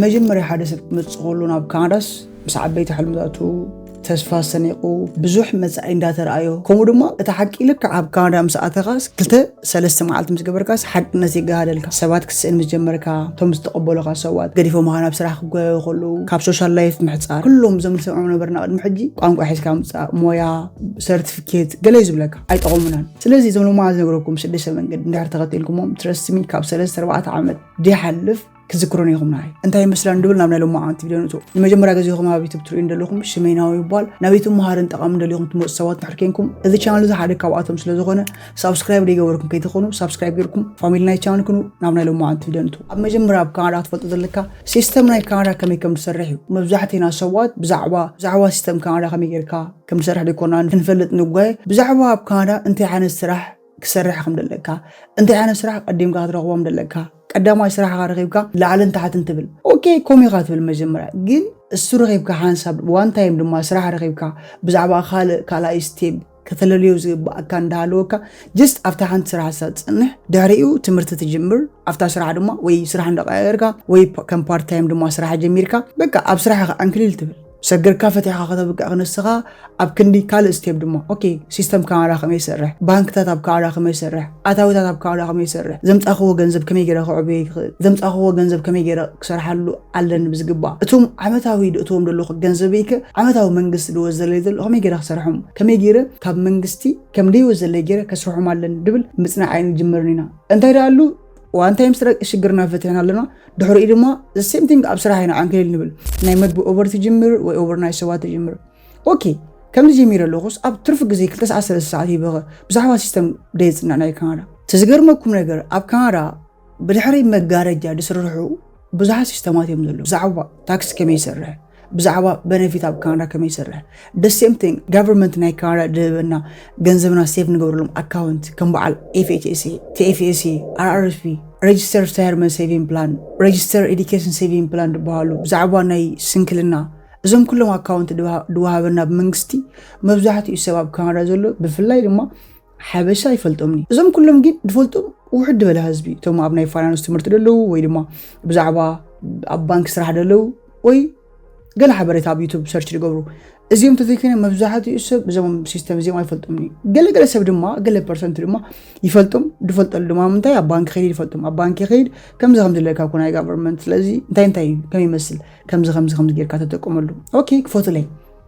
መጀመርያ ሓደ ሰብ ክመጽእ ከሎ ናብ ካናዳስ ምስ ዓበይቲ ሕልምታቱ ተስፋ ሰኒቑ ብዙሕ መጻኢ እንዳተረኣዮ፣ ከምኡ ድማ እቲ ሓቂ ልክዕ ኣብ ካናዳ ምስ ኣተኻስ ክልተ ሰለስተ መዓልቲ ምስ ገበርካስ ሓቅነት ይገሃደልካ። ሰባት ክትስእን ምስ ጀመርካ፣ እቶም ዝተቐበሉኻ ሰባት ገዲፎምኻ ናብ ስራሕ ክጓየዩ ከለዉ፣ ካብ ሶሻል ላይፍ ምሕጻር፣ ኩሎም እዞም ዝሰምዖም ነበርና ቅድሚ ሕጂ፣ ቋንቋ ሒዝካ ምጻእ፣ ሞያ፣ ሰርቲፊኬት፣ ገለ እዩ ዝብለካ፣ ኣይጠቐሙናን። ስለዚ እዞም ሎማዓንቲ ዝነግረኩም ሽዱሽተ መንገዲ እንድሕር ተኸቲልኩሞም፣ ትረስት ሚ ካብ ሰለስተ ኣርባዕተ ዓመት ዘይሓልፍ ክዝክሮን ኢኹም ንዓይ። እንታይ ይመስላ ንድብል ናብ ናይ ሎማዓንቲ ቪድዮ ንእቶ። ንመጀመርያ ግዜኹም ኣብ ዩቱብ ትርእዩ እንደለኹም ሽመይ ናዊ ይባል። ናብ ዩቱብ መሃርን ጠቓምን ደሊኹም ትመፁ ሰባት እንድሕር ኬንኩም፣ እዚ ቻናል እዚ ሓደ ካብኣቶም ስለ ዝኾነ ሳብስክራይብ ዘይገበርኩም ከይትኾኑ ሳብስክራይብ ጌርኩም ፋሚሊ ናይ ቻናል ኩኑ። ናብ ናይ ሎማዓንቲ ቪድዮ ንእቶ። ኣብ መጀመርያ ኣብ ካናዳ ክትፈልጦ ዘለካ ሲስተም ናይ ካናዳ ከመይ ከም ትሰርሕ እዩ። መብዛሕቴና ሰባት ብዛዕባ ብዛዕባ ሲስተም ካናዳ ከመይ ጌርካ ከም ትሰርሕ ዲኮና ክንፈልጥ ንጓየ። ብዛዕባ ኣብ ካናዳ እንታይ ዓይነት ስራሕ ክሰርሕ ከም ደለካ፣ እንታይ ዓይነት ስራሕ ቀዲምካ ክትረኽቦም ደለካ። ቀዳማይ ስራሕኻ ረኺብካ ላዕልን ታሕትን ትብል። ኦኬ፣ ኮም ኢኻ ትብል መጀመርያ። ግን እሱ ረኺብካ ሓንሳብ ዋን ታይም ድማ ስራሕ ረኺብካ ብዛዕባ ካልእ ካልኣይ ስቴፕ ከተለልዮ ዝግባኣካ እንዳሃለወካ፣ ጀስት ኣብታ ሓንቲ ስራሕ ሳትጽንሕ፣ ድሕሪኡ ትምህርቲ ትጅምር። ኣብታ ስራሕ ድማ ወይ ስራሕ እንዳቀያየርካ ወይ ፓ-፣ ከም ፓርት ታይም ድማ ስራሕ ጀሚርካ፣ በቃ ኣብ ስራሕኻ ዕንክሊል ትብል። ሰገርካ ፈቲሕካ ከተብቅዕ ክንስኻ ኣብ ክንዲ ካልእ ስቴፕ ድማ፣ ኦኬ፣ ሲስተም ካናዳ ከመይ ይሰርሕ፣ ባንክታት ኣብ ካናዳ ከመይ ይሰርሕ፣ ኣታዊታት ኣብ ካናዳ ከመይ ይሰርሕ፣ ዘምጻኽዎ ገንዘብ ከመይ ገይረ ክዕብዮ ይኽእል፣ ዘምጻኽዎ ገንዘብ ከመይ ገይረ ክሰርሓሉ ኣለኒ ብዝግባእ፣ እቶም ዓመታዊ ድእትዎም ዘለኹ ገንዘበይከ ዓመታዊ መንግስቲ ድወዘለይ ዘሎ ከመይ ገይረ ክሰርሖም፣ ከመይ ገይረ ካብ መንግስቲ ከም ደይወዘለይ ገይረ ከስርሖም ኣለኒ ድብል ምጽናዕ ኣይንጅምርን ኢና። እንታይ ደኣ ኣሉ ዋን ታይም ስረ-፣ ሽግርና ፈቲሕና ኣለና። ድሕሪኡ ድማ the same thing ኣብ ስራሕ ኢና ዓንክሊል ንብል። ናይ መግቢ ኦቨር ትጅምር ወይ ኦቨር ናይ ሰባት ትጅምር። ኦኬ፣ ከምዚ ጀሚረ ኣለኹስ ኣብ ትርፊ ግዜ ክልተ ሰዓት ሰለስተ ሰዓት ይበኸ ብዛዕባ ሲስተም ደየጽናዕ ናይ ካናዳ። እቲ ዝገርመኩም ነገር ኣብ ካናዳ ብድሕሪ መጋረጃ ዝስርሑ ብዙሓት ሲስተማት እዮም ዘለዉ። ብዛዕባ ታክስ ከመይ ይሰርሕ፣ ብዛዕባ በነፊት ኣብ ካናዳ ከመይ ይሰርሕ። The same thing ጋቨርንመንት ናይ ካናዳ ድህበና ገንዘብና ሴቭ ንገብረሎም ኣካውንት ከም በዓል ኤፍ ኤች ኤስ ኤ፣ ቲ ኤፍ ኤስ ኤ፣ ኣር ኣር ኤስ ፒ፣ ሬጅስተር ሪታየርመንት ሴቪንግ ፕላን፣ ሬጅስተር ኤዱኬሽን ሴቪንግ ፕላን ዝበሃሉ ብዛዕባ ናይ ስንክልና እዞም ኩሎም ኣካውንት ድዋ-፣ ድወሃበና ብመንግስቲ መብዛሕትኡ ሰብ ኣብ ካናዳ ዘሎ ብፍላይ ድማ ሓበሻ ይፈልጦምኒ። እዞም ኩሎም ግን ዝፈልጦም ውሕድ ዝበለ ህዝቢ፣ እቶም ኣብ ናይ ፋይናንስ ትምህርቲ ደለዉ ወይ ድማ ብዛዕባ ኣብ ባንክ ስራሕ ደለዉ ወይ ገለ ሓበሬታ ኣብ ዩቱብ ሰርች ዝገብሩ። እዚኦም ተዘይኮይነ መብዛሕትኡ ሰብ እዞም ሲስተም እዚኦም ኣይፈልጦምኒ። ገለገለ ሰብ ድማ፣ ገለ ፐርሰንት ድማ ይፈልጦም። ዝፈልጠሉ ድማ ምንታይ ኣብ ባንክ ከይድ ይፈልጦም። ኣብ ባንክ ከይድ ከምዚ ከምዚ ኣለካ እኮ ናይ ጋቨርንመንት፣ ስለዚ እንታይ እንታይ እዩ ከም ይመስል ከምዚ ከምዚ ከምዚ ጌርካ ተጠቀመሉ። ኦኬ፣ ክፈቱለይ።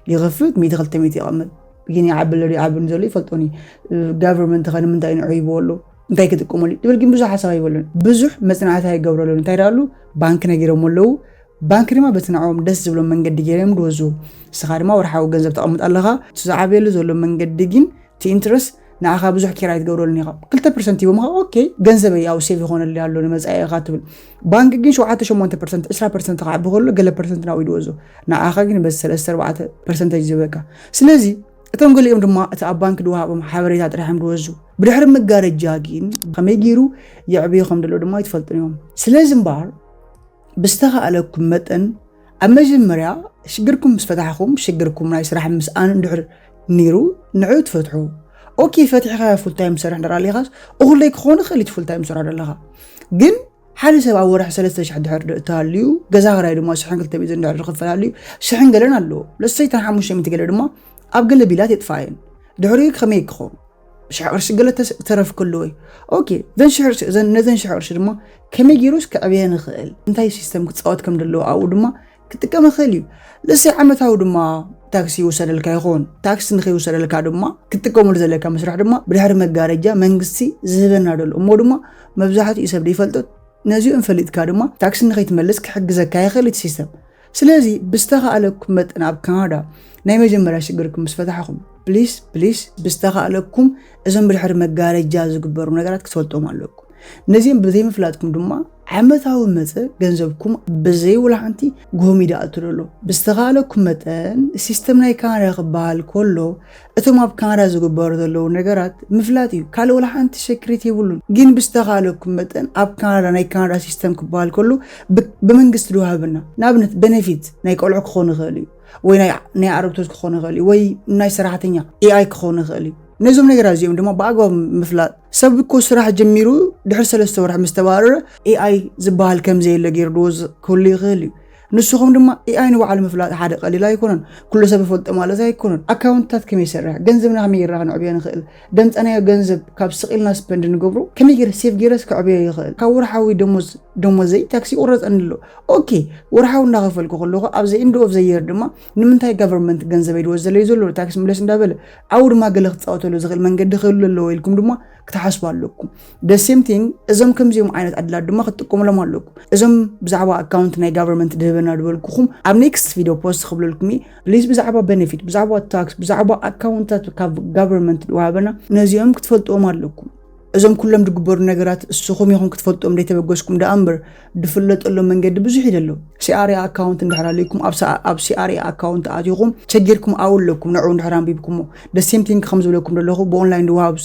ይኸፍት፣ ሚእቲ ክልተ ሚእቲ ይቐምጥ። ግን ይዓቢ ኣሎ ድዩ ይዓቢ ዘሎ ይፈልጦኒ። ጋቨርንመንት ኸ ንምንታይ ንዑ ይበሎ? እንታይ ክጥቀመሉ? ድብል ግን ብዙሕ ሓሳብ ኣይበሉን። ብዙሕ መጽናዕቲ ኣይገብረሉን። እንታይ ደኣሉ? ባንክ ነጊሮም ኣለዉ። ባንክ ድማ በቲ ንዕኦም ደስ ዝብሎም መንገዲ ገይሮም ድወዝዎ። ንስኻ ድማ ወርሓዊ ገንዘብ ተቐምጥ ኣለኻ። እቲ ዝዓብየሉ ዘሎ መንገዲ ግን እቲ ኢንትረስት ንዓኻ ብዙሕ ኬር ኣይትገብረሉን ኢኻ። ክልተ ፐርሰንት ሂቦምኻ፣ ኦኬ፣ ገንዘበይ ያው ሴቭ ይኾነልይ ኣሎ ንመጻኢ ኢኻ ትብል። ባንክ ግን ሸውዓተ ሸሞንተ ፐርሰንት፣ ዕስራ ፐርሰንት ክዓቢ ከሎ ገለ ፐርሰንት ናብኡ ድወዝዎ። ንዓኻ ግን በዚ ሰለስተ ኣርባዕተ ፐርሰንት እዩ ዝህበካ። ስለዚ እቶም ገሊኦም ድማ እቲ ኣብ ባንክ ድወሃቦም ሓበሬታ ጥራሕ እዮም ድወዝዉ። ብድሕሪ መጋረጃ ግን ከመይ ገይሩ የዕብዮ ከም ደሎ ድማ ኣይትፈልጡን እዮም። ስለዚ እምበኣር ብዝተኻእለኩም መጠን ኣብ መጀመርያ ሽግርኩም ምስ ፈታሕኹም፣ ሽግርኩም ናይ ስራሕ ምስኣን እንድሕር ነይሩ ንዑ ትፈትሑ። ኦኬ፣ ፈቲሕካ ፉል ታይም ትሰርሕ እንድሕር ኣሊኻስ እኹለይ ክኾን ይኽእል እቲ ፉል ታይም ትሰርሖ ዘለኻ። ግን ሓደ ሰብ ኣብ ወርሒ ሰለስተ ሽሕ ድሕር ድ-፣ እተሃልዩ፣ ገዛ ክራይ ድማ ሽሕን ክልተ ሚእትን ድሕር ዝኽፈል ሃልዩ፣ ሽሕን ገለን ኣለዎ። ለሰይ እተን ሓሙሽተ ሚእቲ ገለ ድማ ኣብ ገለ ቢላት የጥፍኣየን። ድሕሪኡ ከመይ ክኸውን? ሽሕ ቅርሺ ገለ ተስ-፣ ተረፍ ክህልዎ እዩ። ኦኬ፣ ዘን ሽሕ ቅርሺ፣ ዘን፣ ነዘን ሽሕ ቅርሺ ድማ ከመይ ገይሩስ ከዕብየን ይኽእል? እንታይ ሲስተም ክጻወት ከም ዘለዎ ኣብኡ ድማ ክጥቀም ይኽእል እዩ። ለሰይ ዓመታዊ ድማ ታክሲ ይውሰደልካ ይኸውን። ታክሲ ንኸይውሰደልካ ድማ ክትጥቀመሉ ዘለካ መስርሕ ድማ ብድሕሪ መጋረጃ መንግስቲ ዝህበና ደሎ። እሞ ድማ መብዛሕትኡ ሰብ ዘይፈልጦ ነዚኦም ፈሊጥካ ድማ ታክሲ ንኸይትመልስ ክሕግዘካ ይኽእል እቲ ሲስተም። ስለዚ ብዝተኻእለኩም መጠን ኣብ ካናዳ ናይ መጀመርያ ሽግርኩም ምስ ፈታሕኹም፣ ፕሊስ፣ ፕሊስ፣ ብዝተኻእለኩም እዞም ብድሕሪ መጋረጃ ዝግበሩ ነገራት ክትፈልጦም ኣለኩም። ነዚኦም ብዘይምፍላጥኩም ድማ ዓመታዊ መጸ ገንዘብኩም ብዘይ ወላ ሓንቲ ጎሚ ይኣቱ ዘሎ። ብዝተኻእለኩም መጠን ሲስተም ናይ ካናዳ ክበሃል ከሎ እቶም ኣብ ካናዳ ዝግበሩ ዘለዉ ነገራት ምፍላጥ እዩ። ካልእ ወላ ሓንቲ ሴክሬት የብሉን። ግን ብዝተኻእለኩም መጠን ኣብ ካናዳ፣ ናይ ካናዳ ሲስተም ክበሃል ከሎ ብ-፣ ብመንግስቲ ድወሃበና። ንኣብነት በነፊት ናይ ቆልዑ ክኾን ይኽእል እዩ፣ ወይ ናይ፣ ናይ ኣረግቶት ክኾን ይኽእል እዩ፣ ወይ ናይ ሰራሕተኛ ኤ ኣይ ክኾን ይኽእል እዩ። ነዞም ነገራት እዚኦም ድማ ብኣግባብ ምፍላጥ፣ ሰብ እኮ ስራሕ ጀሚሩ ድሕሪ ሰለስተ ወርሒ ምስ ተባረረ ኤኣይ ዝበሃል ከም ዘየለ ገይሩ ድወዝ ክህሉ ይኽእል እዩ። ንስኹም ድማ ኤኣይ ንባዕሉ ምፍላጥ ሓደ ቀሊል ኣይኮነን። ኩሉ ሰብ ይፈልጦ ማለት ኣይኮነን። ኣካውንትታት ከመይ ይሰርሕ፣ ገንዘብና ከመይ ጌርና ከነዕብዮ ንኽእል፣ ደምፀናዮ ገንዘብ ካብ ስቕ ኢልና ስፐንድ ንገብሮ ከመይ ገይረ ሴፍ ገይረስ ከዕብዮ ይኽእል። ካብ ወርሓዊ ደሞዝ ደሞዘይ ታክሲ ይቁረፀኒ ኣሎ። ኦኬ፣ ወርሓዊ እንዳኸፈልኩ ከለኹ ኣብዚ ኢንድ ኦፍ ዘየር ድማ ንምንታይ ጋቨርንመንት ገንዘበይ ድወስደለይ ዘሎ ታክሲ ምለስ እንዳበለ ኣብኡ ድማ ገለ ክፃወተሉ ዝኽእል መንገዲ ክህሉ ኣለዎ ኢልኩም ድማ ክትሓስቡ ኣለኩም። The same thing እዞም ከምዚኦም ዓይነት ዕድላት ድማ ክትጥቀሙሎም ኣለኩም። እዞም ብዛዕባ ኣካውንት ናይ ጋቨርንመንት ድህበና ድበልኩኹም ኣብ ኔክስት ቪዲዮ ፖስት ክብለልኩም እየ። ፕሊዝ ብዛዕባ ቤኔፊት፣ ብዛዕባ ታክስ፣ ብዛዕባ ኣካውንታት ካብ ጋቨርንመንት ድወሃበና ነዚኦም ክትፈልጥዎም ኣለኩም። እዞም ኩሎም ድግበሩ ነገራት እስኹም ኢኹም ክትፈልጥዎም ደይተበገስኩም ደኣ እምበር ድፍለጠሎም መንገዲ ብዙሕ እዩ ዘሎ። ሲኣርኤ ኣካውንት እንድሕር ኣለኩም ኣብ ሲኣርኤ ኣካውንት ኣቲኹም ቸጊርኩም ኣብኡ ኣለኩም ንዕኡ እንድሕር ኣንቢብኩሞ ደሴም ቲንግ ከም ዝብለኩም ዘለኹ ብኦንላይን ድወሃብ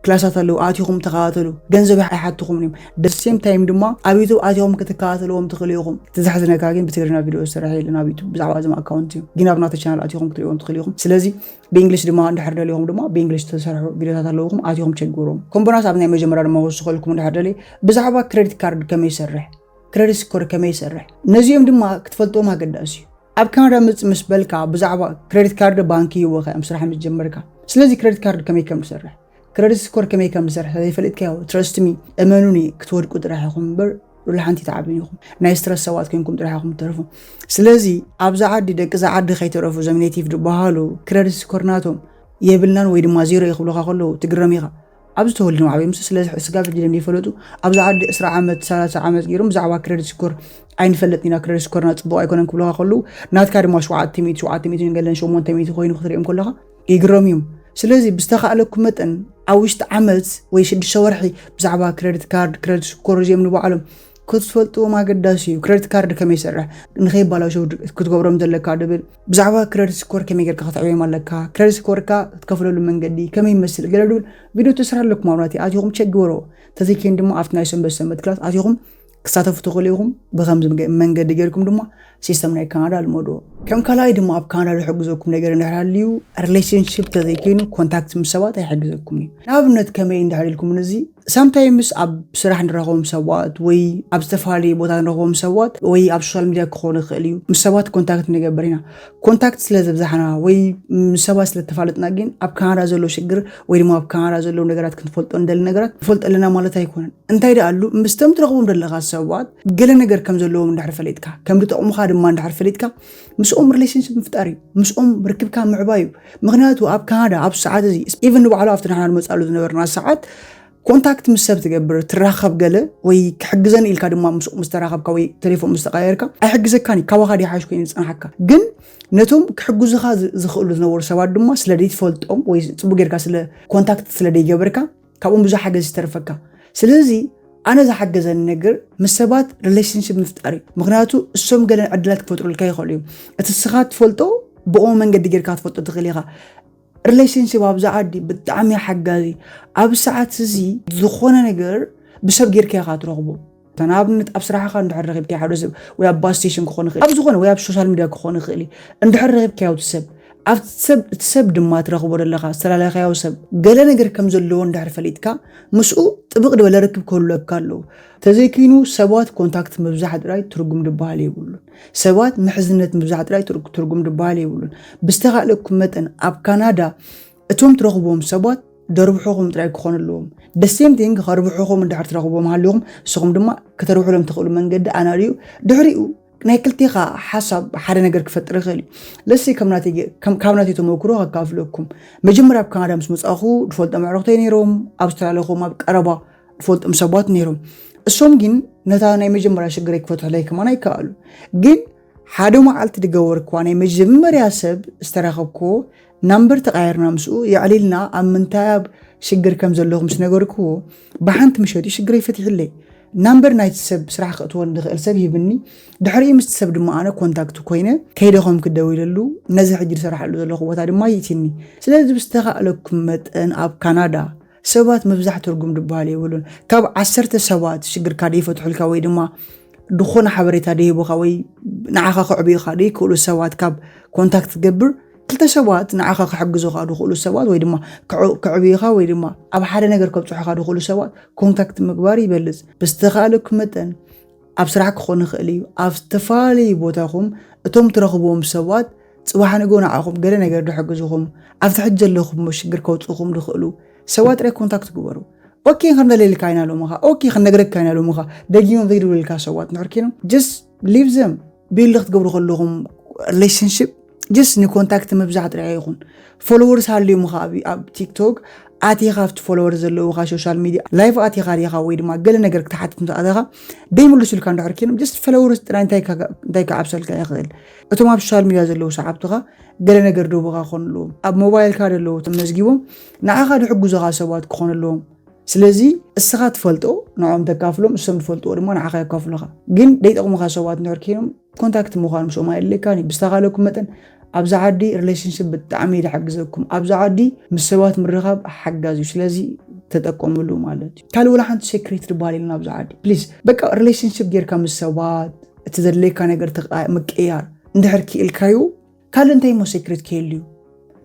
ክላሳት ኣለዉ ኣቲኹም ተኸታተሉ። ገንዘብ ኣይሓትኹም እዮም። ደሴም ታይም ድማ ኣብ ዩቱብ ኣቲኹም ክትከታተልዎም ትኽእሉ ኢኹም። እቲ ዘሕዝነካ ግን ብትግርኛ ቪድዮ ዝሰርሕ የለን ኣብ ዩቱብ ብዛዕባ እዞም ኣካውንት እዮም ግን ኣብ ናተ ቻናል ኣቲኹም ክትሪእዎም ትኽእሉ ኢኹም። ስለዚ ብእንግሊሽ ድማ እንድሕር ደሊኹም ድማ ብእንግሊሽ ዝተሰርሑ ቪድዮታት ኣለውኹም ኣቲኹም ቸግሮም ኮምቦናስ ኣብ ናይ መጀመርያ ድማ ወስኸልኩም እንድሕር ደሊ ብዛዕባ ክሬዲት ካርድ ከመይ ይሰርሕ ክሬዲት ስኮር ከመይ ይሰርሕ ነዚኦም ድማ ክትፈልጥዎም ኣገዳሲ እዩ። ኣብ ካናዳ ምፅ ምስ በልካ ብዛዕባ ክሬዲት ካርድ ባንክ ይወኸ እዮም ስራሕ ምስ ጀመርካ። ስለዚ ክሬዲት ካርድ ከመይ ከም ዝሰርሕ ክሬዲት ስኮር ከመይ ከም ዝሰርሕ ዘይፈልጥካዮ ትረስት ሚ እመኑኒ ክትወድቁ ጥራሕ ኢኹም እምበር ሉላ ሓንቲ ተዓብን ኢኹም ናይ ስትረስ ሰባት ኮይንኩም ጥራሕ ኢኹም ትተርፉ። ስለዚ ኣብዛ ዓዲ ደቂ እዛ ዓዲ ከይተረፉ እዞም ኔቲቭ ዝበሃሉ ክረዲት ስኮር ናቶም የብልናን ወይ ድማ ዜሮ እዩ ክብሉኻ ከለዉ ትግረም ኢኻ። ኣብዚ ተወሊዶም ዓብዮም ስለዚ ስጋብ ሕጂ ደም ዘይፈለጡ ኣብዛ ዓዲ ዕስራ ዓመት ሰላሳ ዓመት ገይሮም ብዛዕባ ክረዲት ስኮር ኣይንፈልጥ ኢና ክረዲት ስኮርና ፅቡቅ ኣይኮነን ክብሉኻ ከለዉ ናትካ ድማ ሸውዓተ ሚእቲ ሸውዓተ ሚእቲ ገለን ሸሞንተ ሚእቲ ኮይኑ ክትሪኦም ከለኻ ይግረም እዮም። ስለዚ ብዝተኻእለኩም መጠን ኣብ ውሽጢ ዓመት ወይ ሽዱሽተ ወርሒ ብዛዕባ ክረዲት ካርድ ክረዲት ስኮር እዚኦም ንባዕሎም ክትፈልጥዎም ኣገዳሲ እዩ። ክረዲት ካርድ ከመይ ይሰርሕ ንኸይባላሸው ክትገብሮም ዘለካ ድብል ብዛዕባ ክረዲት ስኮር ከመይ ጌርካ ከተዕብዮም ኣለካ ክረዲት ስኮርካ ክትከፍለሉ መንገዲ ከመይ ይመስል ገለ ድብል ቪድዮ ተስራ ኣለኩም ኣብናቲ ኣቲኹም ቸክ ግበሮ። ተዘይከይን ድማ ኣብቲ ናይ ሰንበት ሰንበት ክላስ ኣቲኹም ክሳተፉ ትኽእሉ ኢኹም። ብከምዚ መንገዲ ጌርኩም ድማ ሲስተም ናይ ካናዳ ልመድዎ። ከም ካልኣይ ድማ ኣብ ካናዳ ዝሕግዘኩም ነገር እንድሕር ሃልዩ ሪሌሽንሽፕ ተዘይኮይኑ ኮንታክት ምስ ሰባት ኣይሕግዘኩም እዩ። ንኣብነት ከመይ እንድሕር ኢልኩም እዚ ሳምታይምስ ኣብ ስራሕ ንረኽቦም ሰባት ወይ ኣብ ዝተፈላለዩ ቦታ ንረኽቦም ሰባት ወይ ኣብ ሶሻል ሚድያ ክኾኑ ይኽእል እዩ ምስ ሰባት ኮንታክት ንገብር ኢና። ኮንታክት ስለ ዘብዛሕና ወይ ምስ ሰባት ስለ ተፋለጥና ግን ኣብ ካናዳ ዘሎ ሽግር ወይ ድማ ኣብ ካናዳ ዘለዉ ነገራት ክንፈልጦ እንደሊ ነገራት ንፈልጦ ኣለና ማለት ኣይኮነን። እንታይ ደኣ ኣሉ ምስቶም ትረኽቦም ዘለኻ ሰባት ገለ ነገር ከም ዘለዎም እንድሕር ፈሊጥካ ከም ዝጠቕሙኻ ድማ እንድሕር ፈሊጥካ ምስኦም ሪሌሽንሽፕ ምፍጣር እዩ። ምስኦም ርክብካ ምዕባይ እዩ። ምክንያቱ ኣብ ካናዳ ኣብ ሰዓት እዚ ኢቨን ንባዕሉ ኣብቲ ንሕና ንመፅኣሉ ዝነበርና ሰዓት ኮንታክት ምስ ሰብ ትገብር ትራኸብ ገለ ወይ ክሕግዘኒ ኢልካ ድማ ምስኡ ምስ ተራኸብካ ወይ ቴሌፎን ምስ ተቀያየርካ ኣይሕግዘካን እዩ። ካባኻ ድዩ ሓይሽ ኮይኑ ዝፀንሓካ ግን ነቶም ክሕግዙኻ ዝኽእሉ ዝነበሩ ሰባት ድማ ስለ ደይትፈልጦም ወይ ፅቡቅ ጌርካ ስለ ኮንታክት ስለ ደይገበርካ ካብኦም ብዙሕ ሓገዝ ይተርፈካ። ስለዚ ኣነ ዝሓገዘኒ ነገር ምስ ሰባት ሪሌሽንሽፕ ምፍጣር እዩ። ምክንያቱ እሶም ገለን ዕድላት ክፈጥሩልካ ይኽእሉ እዮም። እቲ ስኻ ትፈልጦ ብኦም መንገዲ ጌርካ ክትፈልጦ ትኽእል ኢኻ። ሪሌሽንሽፕ ኣብዚ ዓዲ ብጣዕሚ ሓጋዚ። ኣብ ሰዓት እዚ ዝኾነ ነገር ብሰብ ጌርካ ኢኻ ትረኽቦ። ንኣብነት ኣብ ስራሕኻ እንድሕር ረኺብካ ሓደ ሰብ ወይ ኣብ ባስ ስቴሽን ክኾን ይኽእል ኣብ ዝኾነ ወይ ኣብ ሶሻል ሚድያ ክኾን ይኽእል እዩ። እንድሕር ረኺብካዮ እቲ ሰብ ኣብቲ ሰብ እቲ ሰብ ድማ ትረኽቦ ዘለኻ ዝተላለኻዮ ሰብ ገለ ነገር ከም ዘለዎ እንድሕር ፈሊጥካ ምስኡ ጥብቕ ዝበለ ርክብ ክህልወካ ኣለዎ። ተዘይኪኑ ሰባት ኮንታክት ምብዛሕ ጥራይ ትርጉም ድበሃል የብሉን። ሰባት ምሕዝነት ምብዛሕ ጥራይ ትርጉም ድበሃል የብሉን። ብዝተኻእለኩም መጠን ኣብ ካናዳ እቶም ትረኽብዎም ሰባት ደርብሑኹም ጥራይ ክኾኑ ኣለዎም። ደሴም ቲንግ ከርብሑኹም እንድሕር ትረኽብዎም ሃልዩኹም ንስኹም ድማ ከተርብሑሎም ትኽእሉ መንገዲ ኣናድዩ ድሕሪኡ ናይ ክልቴኻ ሓሳብ ሓደ ነገር ክፈጥር ይኽእል እዩ። ለሲ ካብ ናተይ ተመክሮ ከካፍለኩም። መጀመርያ ኣብ ካናዳ ምስ መፃኹ ዝፈልጦም ኣዕሩኽተይ ነይሮም ኣብ ዝተፈላለኹም ኣብ ቀረባ ዝፈልጦም ሰባት ነይሮም። እሶም ግን ነታ ናይ መጀመርያ ሽግረይ ክፈትሑለይ ከማን ኣይከኣሉ። ግን ሓደ መዓልቲ ዝገበርክዋ ናይ መጀመርያ ሰብ ዝተራኸብክዎ ናምበር ተቓየርና ምስኡ የዕሊልና ኣብ ምንታይ ኣብ ሽግር ከም ዘለኹ ምስ ነገርክዎ ብሓንቲ ምሸት እዩ ሽግረይ ፈቲሕለይ። ናምበር ናይቲ ሰብ ስራሕ ክእትወኒ ዝኽእል ሰብ ሂብኒ። ድሕሪኡ ምስቲ ሰብ ድማ ኣነ ኮንታክት ኮይነ ከይደኸምኩ ደዊለሉ ነዚ ሕጂ ዝሰርሓሉ ዘለኹ ቦታ ድማ ይእቲኒ። ስለዚ ብዝተኻእለኩም መጠን ኣብ ካናዳ ሰባት ምብዛሕ ትርጉም ድበሃል የብሉን። ካብ ዓሰርተ ሰባት ሽግርካ ደይፈትሑልካ ወይ ድማ ዝኾነ ሓበሬታ ደይህቡኻ ወይ ንዓኻ ከዕብዩኻ ደይክእሉ ሰባት ካብ ኮንታክት ትገብር ክልተ ሰባት ንዓኻ ክሕግዙኻ ዝኽእሉ ሰባት ወይ ድማ ክዕ- ክዕብዩኻ ወይ ድማ ኣብ ሓደ ነገር ከብፅሑኻ ዝኽእሉ ሰባት ኮንታክት ምግባር ይበልፅ። ብዝተኻእለኩም መጠን ኣብ ስራሕ ክኾን ይኽእል እዩ፣ ኣብ ዝተፈላለዩ ቦታኹም እቶም ትረኽብዎም ሰባት ፅባሕ ንግሆ ንዓኹም ገለ ነገር ዝሕግዙኹም ኣብቲ ሕጂ ዘለኹም ሽግር ከውፅእኹም ዝኽእሉ ሰባት ጥራይ ኮንታክት ግበሩ። ኦኬ ክንደለልካ ኢና ሎምኻ፣ ኦኬ ክንነግረካ ኢና ሎምኻ። ደጊሞም ዘይደውልልካ ሰባት እንድሕር ኮይኖም just leave them። ቢልድ ክትገብሩ ከለኹም ሪሌሽንሽፕ just ንኮንታክት ምብዛሕ ጥራይ ይኹን። ፎሎወርስ ሃልዮም ኸዓ ኣብ ቲክቶክ ኣቲኻ ኣብቲ ፎሎወር ዘለውኻ ሶሻል ሚድያ ላይቭ ኣቲኻ ዲኻ ወይ ድማ ገለ ነገር ክትሓትት ምስ ኣተኻ ደይምልሱልካ እንድሕር ኮይኖም just ፎሎወርስ ጥራይ እንታይ ክዓብሰልካ ይኽእል? እቶም ኣብ ሶሻል ሚድያ ዘለዉ ሰዓብትኻ ገለ ነገር ደቡኻ ክኾኑ ኣለዎም። ኣብ ሞባይልካ ዘለዉ ተመዝጊቦም ንዓኻ ዝሕግዙኻ ሰባት ክኾኑ ኣለዎም። ስለዚ እስኻ ትፈልጦ ንዕኦም ተካፍሎም፣ እሶም ዝፈልጥዎ ድማ ንዓኻ የካፍሉኻ። ግን ደይጠቕሙኻ ሰባት እንድሕር ኮይኖም ኮንታክት ምዃን ምስኦም ኣየድልየካን እዩ። ብዝተኻለኩም መጠን ኣብዛ ዓዲ ሪሌሽንሽፕ ብጣዕሚ እዩ ዝሕግዘኩም። ኣብዛ ዓዲ ምስ ሰባት ምርኻብ ሓጋዚ እዩ። ስለዚ ተጠቀምሉ ማለት እዩ። ካልእ ወላ ሓንቲ ሴክሬት ዝበሃል የለን ኣብዛ ዓዲ። ፕሊዝ በቃ ሪሌሽንሽፕ ጌርካ ምስ ሰባት እቲ ዘድልየካ ነገር ተቃ- ምቅያር እንድሕር ክኢልካዩ ካልእ እንታይ እሞ ሴክሬት ክህሉ እዩ?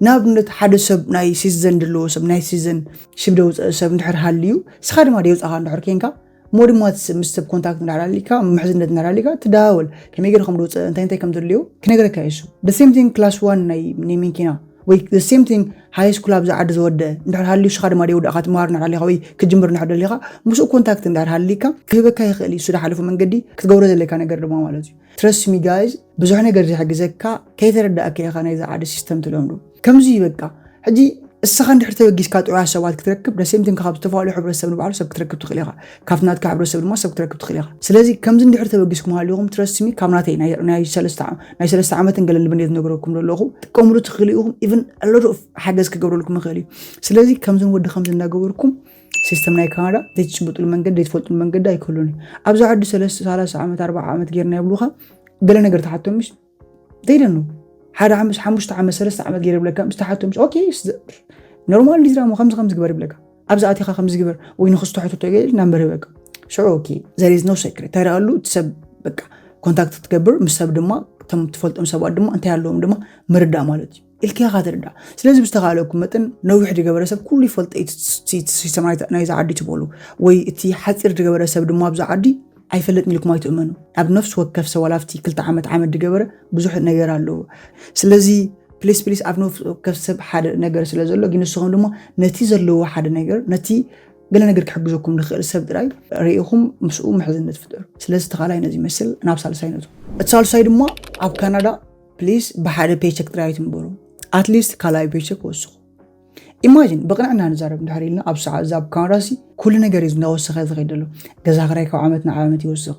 ንኣብነት ሓደ ሰብ ናይ ሲዘን ዘለዎ ሰብ ናይ ሲዘን ሽብ ደውፀ ሰብ እንድሕር ሃልዩ ስኻ ድማ ደውፃኻ እንድሕር ኮንካ እሞ ድማ ምስ ሰብ ኮንታክት እንድሕር ሃሊካ ምሕዝነት እንድሕር ሃሊካ ትደዋወል ከመይ ገይሩ ከም ደውፀ እንታይ እንታይ ከም ዘድልዮ ክነግረካ እዩ እሱ። The same thing class one ናይ ናይ መኪና ወይ the same thing ሃይ ስኩል ኣብዚ ዓዲ ዝወደ እንድሕር ሃልዩ ስኻ ድማ ደውዳእካ ትምሃር እንድሕር ሃሊካ ወይ ክትጅምር እንድሕር ደሊካ ምስኡ ኮንታክት እንድሕር ሃሊካ ክህበካ ይኽእል እዩ እሱ ዝሓለፉ መንገዲ ክትገብሮ ዘለካ ነገር ድማ ማለት እዩ። Trust me guys ብዙሕ ነገር ዝሕግዘካ ከይተረዳእካ ኢኻ ናይዚ ዓዲ ሲስተም ትለምዶ። ከምዚ እዩ በቃ። ሕጂ እስኻ እንድሕር ተበጊስካ ጥዑያት ሰባት ክትረክብ ደሴምቲን ካብ ዝተፈላለዩ ሕብረተሰብ ንባዕሉ ሰብ ክትረክብ ትኽእል ኢኻ። ካብቲ ናትካ ሕብረተሰብ ድማ ሰብ ክትረክብ ትኽእል ኢኻ። ስለዚ ከምዚ እንድሕር ተበጊስኩም ሃሊኹም ትረስሚ ካብ ናተይ ናይ- ናይ ሰለስተ ዓ- ናይ ሰለስተ ዓመትን ገለን ልምድት ዝነግረኩም ዘለኹ ጥቀምሉ ትኽእሉ ኢኹም። ኢቨን ሎት ሓገዝ ክገብረልኩም ይኽእል እዩ። ስለዚ ከምዝን ወዲ ከምዚ እናገበርኩም ሲስተም ናይ ካናዳ ዘይትጭብጥሉ መንገዲ ዘይትፈልጥሉ መንገዲ ኣይክህሉን እዩ። ኣብዚ ዓዲ ሰለስተ ሰላሳ ዓመት ኣርባዓ ዓመት ጌርና ይብሉኻ ገለ ነገር ተሓቶም ምሽ ዘይደኑ ሓደ ዓመት ሓሙሽተ ዓመት ሰለስተ ዓመት ገይረ ይብለካ ምስ ተሓቶም ምሽ ኦኬ ኖርማል ዲዝራሞ ከምዚ ከምዚ ግበር ይብለካ ኣብዚ ኣቲኻ ከምዚ ግበር ወይ ንክስተሕቶ ተገይል ናምበር ይበካ ሽዑ ኦኬ there is no secret እንታይ ደኣሉ እቲ ሰብ በቃ ኮንታክት ትገብር ምስ ሰብ ድማ እቶም ትፈልጦም ሰባት ድማ እንታይ ኣለዎም ድማ ምርዳእ ማለት እዩ ኢልካ ኢኻ ትርዳእ ስለዚ ብዝተኻለኩም መጠን ነዊሕ ዝገበረ ሰብ ኩሉ ይፈልጦ እዩ እቲ ሲስተም ናይዛ ዓዲ ትበሉ ወይ እቲ ሓፂር ዝገበረ ሰብ ድማ ኣብዚ ዓዲ ኣይፈልጥን ኢልኩም ኣይትእመኑ ኣብ ነፍሲ ወከፍ ሰብ ዋላ ኣብቲ ክልተ ዓመት ዓመት ዝገበረ ብዙሕ ነገር ኣለዎ ስለዚ ፕሊስ ፕሊስ ኣብ ነፍሲ ወከፍ ሰብ ሓደ ነገር ስለ ዘሎ ግን ንስኹም ድማ ነቲ ዘለዎ ሓደ ነገር ነቲ ገለ ነገር ክሕግዘኩም ዝኽእል ሰብ ጥራይ ርኢኹም ምስኡ ምሕዝነት ፍጠሩ ስለዚ ተኻላይ ነዚ ይመስል ናብ ሳልሳይ ነቱ እቲ ሳልሳይ ድማ ኣብ ካናዳ ፕሊስ ብሓደ ፔቸክ ጥራይ ኣይትንበሩ ኣትሊስት ካልኣይ ፔቸክ ወስኹ ኢማጂን ብቕንዕና ንዛረብ እንድሕር ኢልና ኣብ ሰዓት እዛ ኣብ ካናዳ ሲ ኩሉ ነገር እዩ እንዳወሰኸ ዝኸይድ ዘሎ ገዛ ክራይ ካብ ዓመት ናብ ዓመት ይወስኽ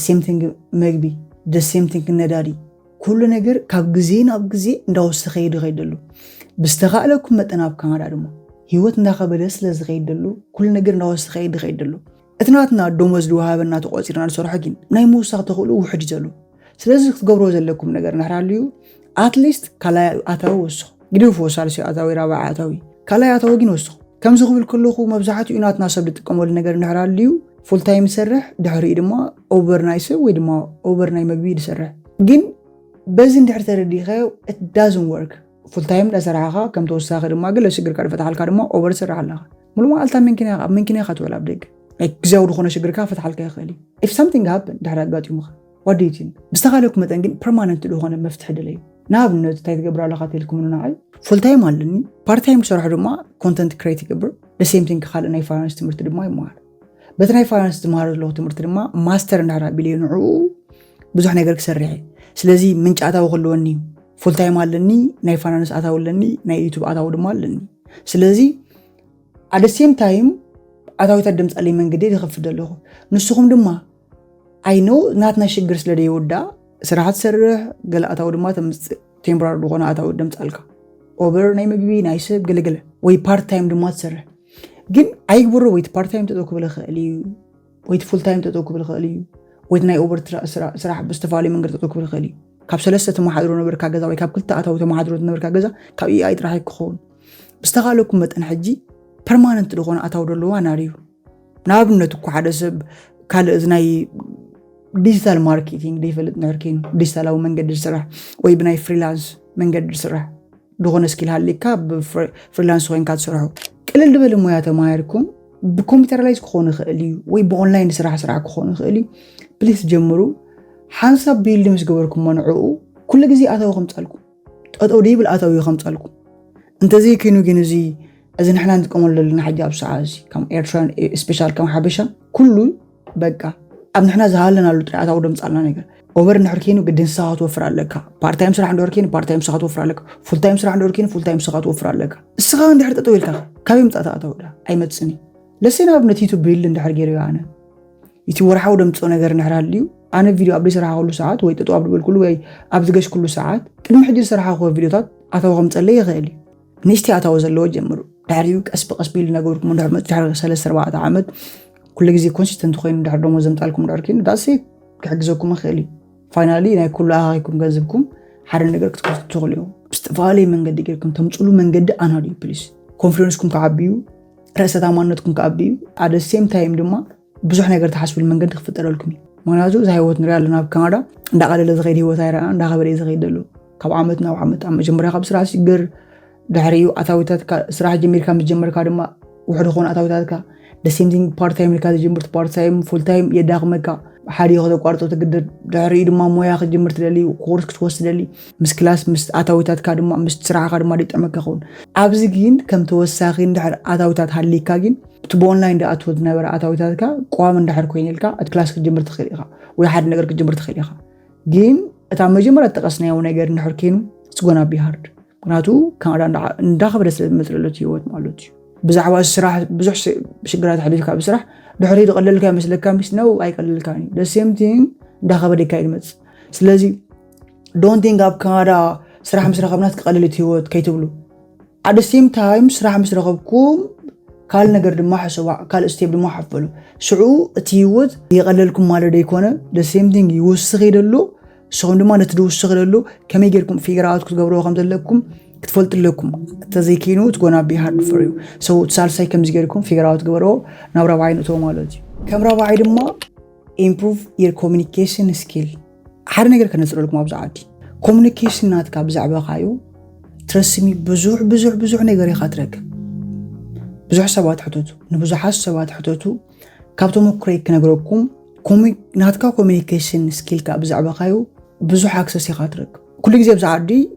ሴምቲንግ መግቢ ደሴምቲንግ ነዳዲ ኩሉ ነገር ካብ ግዜ ናብ ግዜ እንዳወሰኸ እዩ ዝኸይድ ዘሎ ብዝተኻእለኩም መጠን ኣብ ካናዳ ድማ ህይወት እንዳኸበደ ስለ ዝኸይድ ዘሎ ኩሉ ነገር እንዳወሰኸ እዩ ዝኸይድ ዘሎ እቲ ናትና ደሞዝ ዝወሃበና ተቆፂርና ንሰርሖ ግን ናይ ምውሳኽ ተኽእሉ ውሕድ እዩ ዘሎ ስለዚ ክትገብሮ ዘለኩም ነገር እንድሕር ሃልዩ ኣትሊስት ካልኣይ ኣታዊ ወስኹ ግድፎ ሳልሲ ኣታዊ ራብዓ ኣታዊ ካልኣይ ኣታዊ ግን ወስኹ ከምዚ ክብል ከለኹ መብዛሕትኡ ናትና ሰብ ዝጥቀመሉ ነገር እንድሕር ሃልዩ ፉል ታይም ይሰርሕ ድሕሪኡ ድማ ኦቨር ናይ ሰብ ወይ ድማ ኦቨር ናይ መግቢ ዝሰርሕ ግን በዚ እንድሕር ተረዲኻዮ it doesn't work ፉል ታይም እንዳሰራሕኻ ከም ተወሳኺ ድማ ገለ ሽግርካ ዝፈትሓልካ ድማ ኦቨር ትሰርሕ ኣለኻ ሙሉእ መዓልታ መንኪና ኢኻ ኣብ መንኪና ኢኻ ትውዕል ኣብ ደገ ግዜያዊ ዝኾነ ሽግርካ ፈትሓልካ ይኽእል እዩ if something happen ድሕሪ ኣጋጢሙኻ what do you think ብዝተኻለኩም መጠን ግን ፐርማነንት ዝኾነ መፍትሒ ደለዩ ንኣብነት እንታይ ትገብር ኣለኻ ተልኩምኒ ንዓይ ፉል ታይም ኣለኒ ፓርት ታይም ክሰርሖ ድማ ኮንተንት ክሬት ይገብር ደሴምቲንግ ካልእ ናይ ፋይናንስ ትምህርቲ ድማ ይመሃር በቲ ናይ ፋይናንስ ዝመሃሮ ዘለኹ ትምህርቲ ድማ ማስተር እንዳሕር ኣቢለዮ ንዕኡ ብዙሕ ነገር ክሰርሕ እየ ስለዚ ምንጪ ኣታዊ ክህልወኒ እዩ ፉል ታይም ኣለኒ ናይ ፋይናንስ ኣታዊ ኣለኒ ናይ ዩቱብ ኣታዊ ድማ ኣለኒ ስለዚ ኣደ ሴም ታይም ኣታዊታት ደምፃለይ መንገዲ ዝኸፍት ዘለኹ ንስኹም ድማ ኣይኖ ናትና ሽግር ስለ ደይወዳ ስራሕ ትሰርሕ ገለ ኣታዊ ድማ ተምፅእ ቴምፖራሪ ዝኾነ ኣታዊ ደምፃልካ ኦቨር ናይ ምግቢ ናይ ሰብ ገለገለ ወይ ፓርት ታይም ድማ ትሰርሕ ግን ኣይግበሮ ወይ ፓርት ታይም ተጠው ክብል ይኽእል እዩ ወይ ፉል ታይም ተጠው ክብል ይኽእል እዩ ወይ ናይ ኦቨር ስራሕ ብዝተፈላለዩ መንገዲ ተጠው ክብል ይኽእል እዩ ካብ ሰለስተ ተመሓድሮ ነበርካ ገዛ ወይ ካብ ክልተ ኣታዊ ተመሓድሮ ነበርካ ገዛ ካብ ኢኣይ ጥራሕ ክኸውን ብዝተኻለኩም መጠን ሕጂ ፐርማነንት ዝኾነ ኣታዊ ደለዋ ናርዩ ንኣብነት እኮ ሓደ ሰብ ካልእ እዚ ናይ ዲጂታል ማርኬቲንግ ዘይፈልጥ ንሕር ኮይኑ ዲጂታላዊ መንገዲ ዝስራሕ ወይ ብናይ ፍሪላንስ መንገዲ ዝስራሕ ዝኾነ ስኪል ሃልካ ብፍሪላንስ ኮይንካ ትሰርሑ። ቅልል ዝበለ ሞያ ተማሂርኩም ብኮምፒውተር ላይዝ ክኾን ይኽእል እዩ ወይ ብኦንላይን ስራሕ ስራሕ ክኾን ይኽእል እዩ። ፕሊስ ጀምሩ። ሓንሳብ ቢልድ ምስ ገበርኩሞ ንዕኡ ኩሉ ግዜ ኣታዊ ከምፃልኩም፣ ጠጠው ደይብል ኣታዊ ከምፃልኩም። እንተዘይኮይኑ ግን እዚ እዚ ንሕና ንጥቀመሉ ዘለና ሕጂ ኣብ ሰዓት እዚ ከም ኤርትራን ስፔሻል ከም ሓበሻ ኩሉ በቃ ኣብ ንሕና ዝሃለናሉ ጥራይ ኣታዊ ደምፃልና ነገር። ኦቨር እንድሕር ኮይኑ ግድን ንስኻ ክትወፍር ኣለካ። ፓርታይም ስራሕ እንድሕር ኮይኑ ፓርታይም ንስኻ ክትወፍር ኣለካ። ፉልታይም ስራሕ እንድሕር ኮይኑ ፉልታይም ንስኻ ክትወፍር ኣለካ። እስኻ እንድሕር ጠጠው ኢልካ ካበይ ምፃእታ ኣታዊ ዳ ኣይመፅን እዩ። ለሴ ንኣብነት ዩቱብ ቢልድ እንድሕር ገይሩ ኣነ እቲ ወርሓዊ ደምፅኦ ነገር እንድሕር ሃልዩ ኣነ ቪድዮ ኣብ ዘይሰራሕኩሉ ሰዓት ወይ ጠጠው ኣብ ዝበልኩሉ ወይ ኣብ ዝገሽኩሉ ሰዓት ቅድሚ ሕጂ ዝሰራሕኩዎ ቪድዮታት ኣታዊ ከምፀለይ ይኽእል እዩ። ንእሽተይ ኣታዊ ዘለዎ ጀምሩ። ድሕሪኡ ቀስ ብቀስ ቢልድ እናገበርኩም እንድሕር መፅ ድሕሪ ሰለስተ ኣርባዕተ ዓመት ኩሉ ግዜ ኮንሲስተንት ኮይኑ ድሕሪ ደሞዝ ዘምፃልኩም ድሕር ኮይኑ ዳሴ ክሕግዘኩም ይኽእል እዩ። ፋይናሊ ናይ ኩሉ ኣኻኺኩም ገንዘብኩም ሓደ ነገር ክትከፍቱ ትኽእሉ እዮም። ብዝተፈላለየ መንገዲ ጌርኩም ተምፅሉ መንገዲ ኣናድዩ ፕሊስ። ኮንፊደንስኩም ክዓብዩ፣ ርእሰ ታማነትኩም ክዓብዩ፣ ኣደ ሴም ታይም ድማ ብዙሕ ነገር ትሓስብሉ መንገዲ ክፍጠረልኩም እዩ። ምክንያቱ እዛ ህይወት ንሪኣ ኣለና ኣብ ካናዳ እንዳቀለለ ዝኸይድ ህይወት ኣይረኣና እንዳኸበደ እዩ ዝኸይድ ዘሎ። ካብ ዓመት ናብ ዓመት ኣብ መጀመርያ ካብ ስራሕ ሽግር ድሕሪኡ ኣታዊታትካ ስራሕ ጀሚርካ ምስ ጀመርካ ድማ ውሕድ ዝኾነ ኣታዊታትካ ደሴምቲንግ ፓርት ታይም ኢልካ ዝጀምር ፓርት ታይም ፉል ታይም የዳኽመካ። ሓደ ከተቋርጦ ትግደድ። ድሕሪኡ ድማ ሞያ ክትጀምር ትደሊ ኮርስ ክትወስድ ትደሊ ምስ ክላስ ምስ ኣታዊታትካ ድማ ምስ ስራሕካ ድማ ደይጠመካ ኸውን። ኣብዚ ግን ከም ተወሳኺ እንድሕር ኣታዊታት ሃሊካ ግን እቲ ብኦንላይን ድኣትዎ ዝነበረ ኣታዊታትካ ቋሚ እንድሕር ኮይነልካ እቲ ክላስ ክትጀምር ትኽእል ኢኻ ወይ ሓደ ነገር ክትጀምር ትኽእል ኢኻ። ግን እታ መጀመርያ ዝጠቀስናዮ ነገር እንድሕር ኮይኑ ስጎና ቢሃርድ ምክንያቱ ካናዳ እንዳኸበደ ስለ ዝመፅእ ዘሎ ህይወት ማለት እዩ። ብዛዕባ ስራሕ ብዙሕ ሽግራት ሕሊፍካ ብስራሕ ድሕሪ ዝቀለልካ ይመስለካ ምስ ነው ኣይቀለልካን እዩ ደሴምቲንግ እንዳኸበደካ ይመፅ። ስለዚ ዶንቲንግ ኣብ ካናዳ ስራሕ ምስ ረኸብናት ክቀልል እቲ ህይወት ከይትብሉ ኣደ ሴም ታይም ስራሕ ምስ ረኸብኩም ካልእ ነገር ድማ ሕሰባ ካልእ ስቴፕ ድማ ሓፈሉ። ሽዑ እቲ ህይወት የቀለልኩም ማለት ደይኮነ ደሴምቲንግ ይወስኽ ይደሎ። ንስኹም ድማ ነቲ ድውስኽ ደሎ ከመይ ጌርኩም ፊገር ኣውት ክትገብርዎ ከም ዘለኩም ክትፈልጡ ኣለኩም። እንተዘይኮይኑ ትጎና ቢሃርድ ፍር እዩ። ሰው እቲ ሳልሳይ ከምዚ ጌርኩም ፊገር ኣውት ግበርዎ ናብ ራብዓይ ንእትዎ ማለት እዩ። ከም ራብዓይ ድማ ኢምፕሩቭ የር ኮሚኒኬሽን ስኪል። ሓደ ነገር ከነፅረልኩም ኣብዚ ዓዲ ኮሚኒኬሽን ናትካ ብዛዕባኻዩ ትረስሚ ብዙሕ ብዙሕ ብዙሕ ነገር ኢኻ ትረክብ። ብዙሕ ሰባት ሕተቱ ንብዙሓት ሰባት ሕተቱ ካብ ተመክሮይ ክነግረኩም ናትካ ኮሚኒኬሽን ስኪልካ ብዛዕባኻዩ ብዙሕ ኣክሰስ ኢኻ ትረክብ። ኩሉ ግዜ ኣብዚ ዓዲ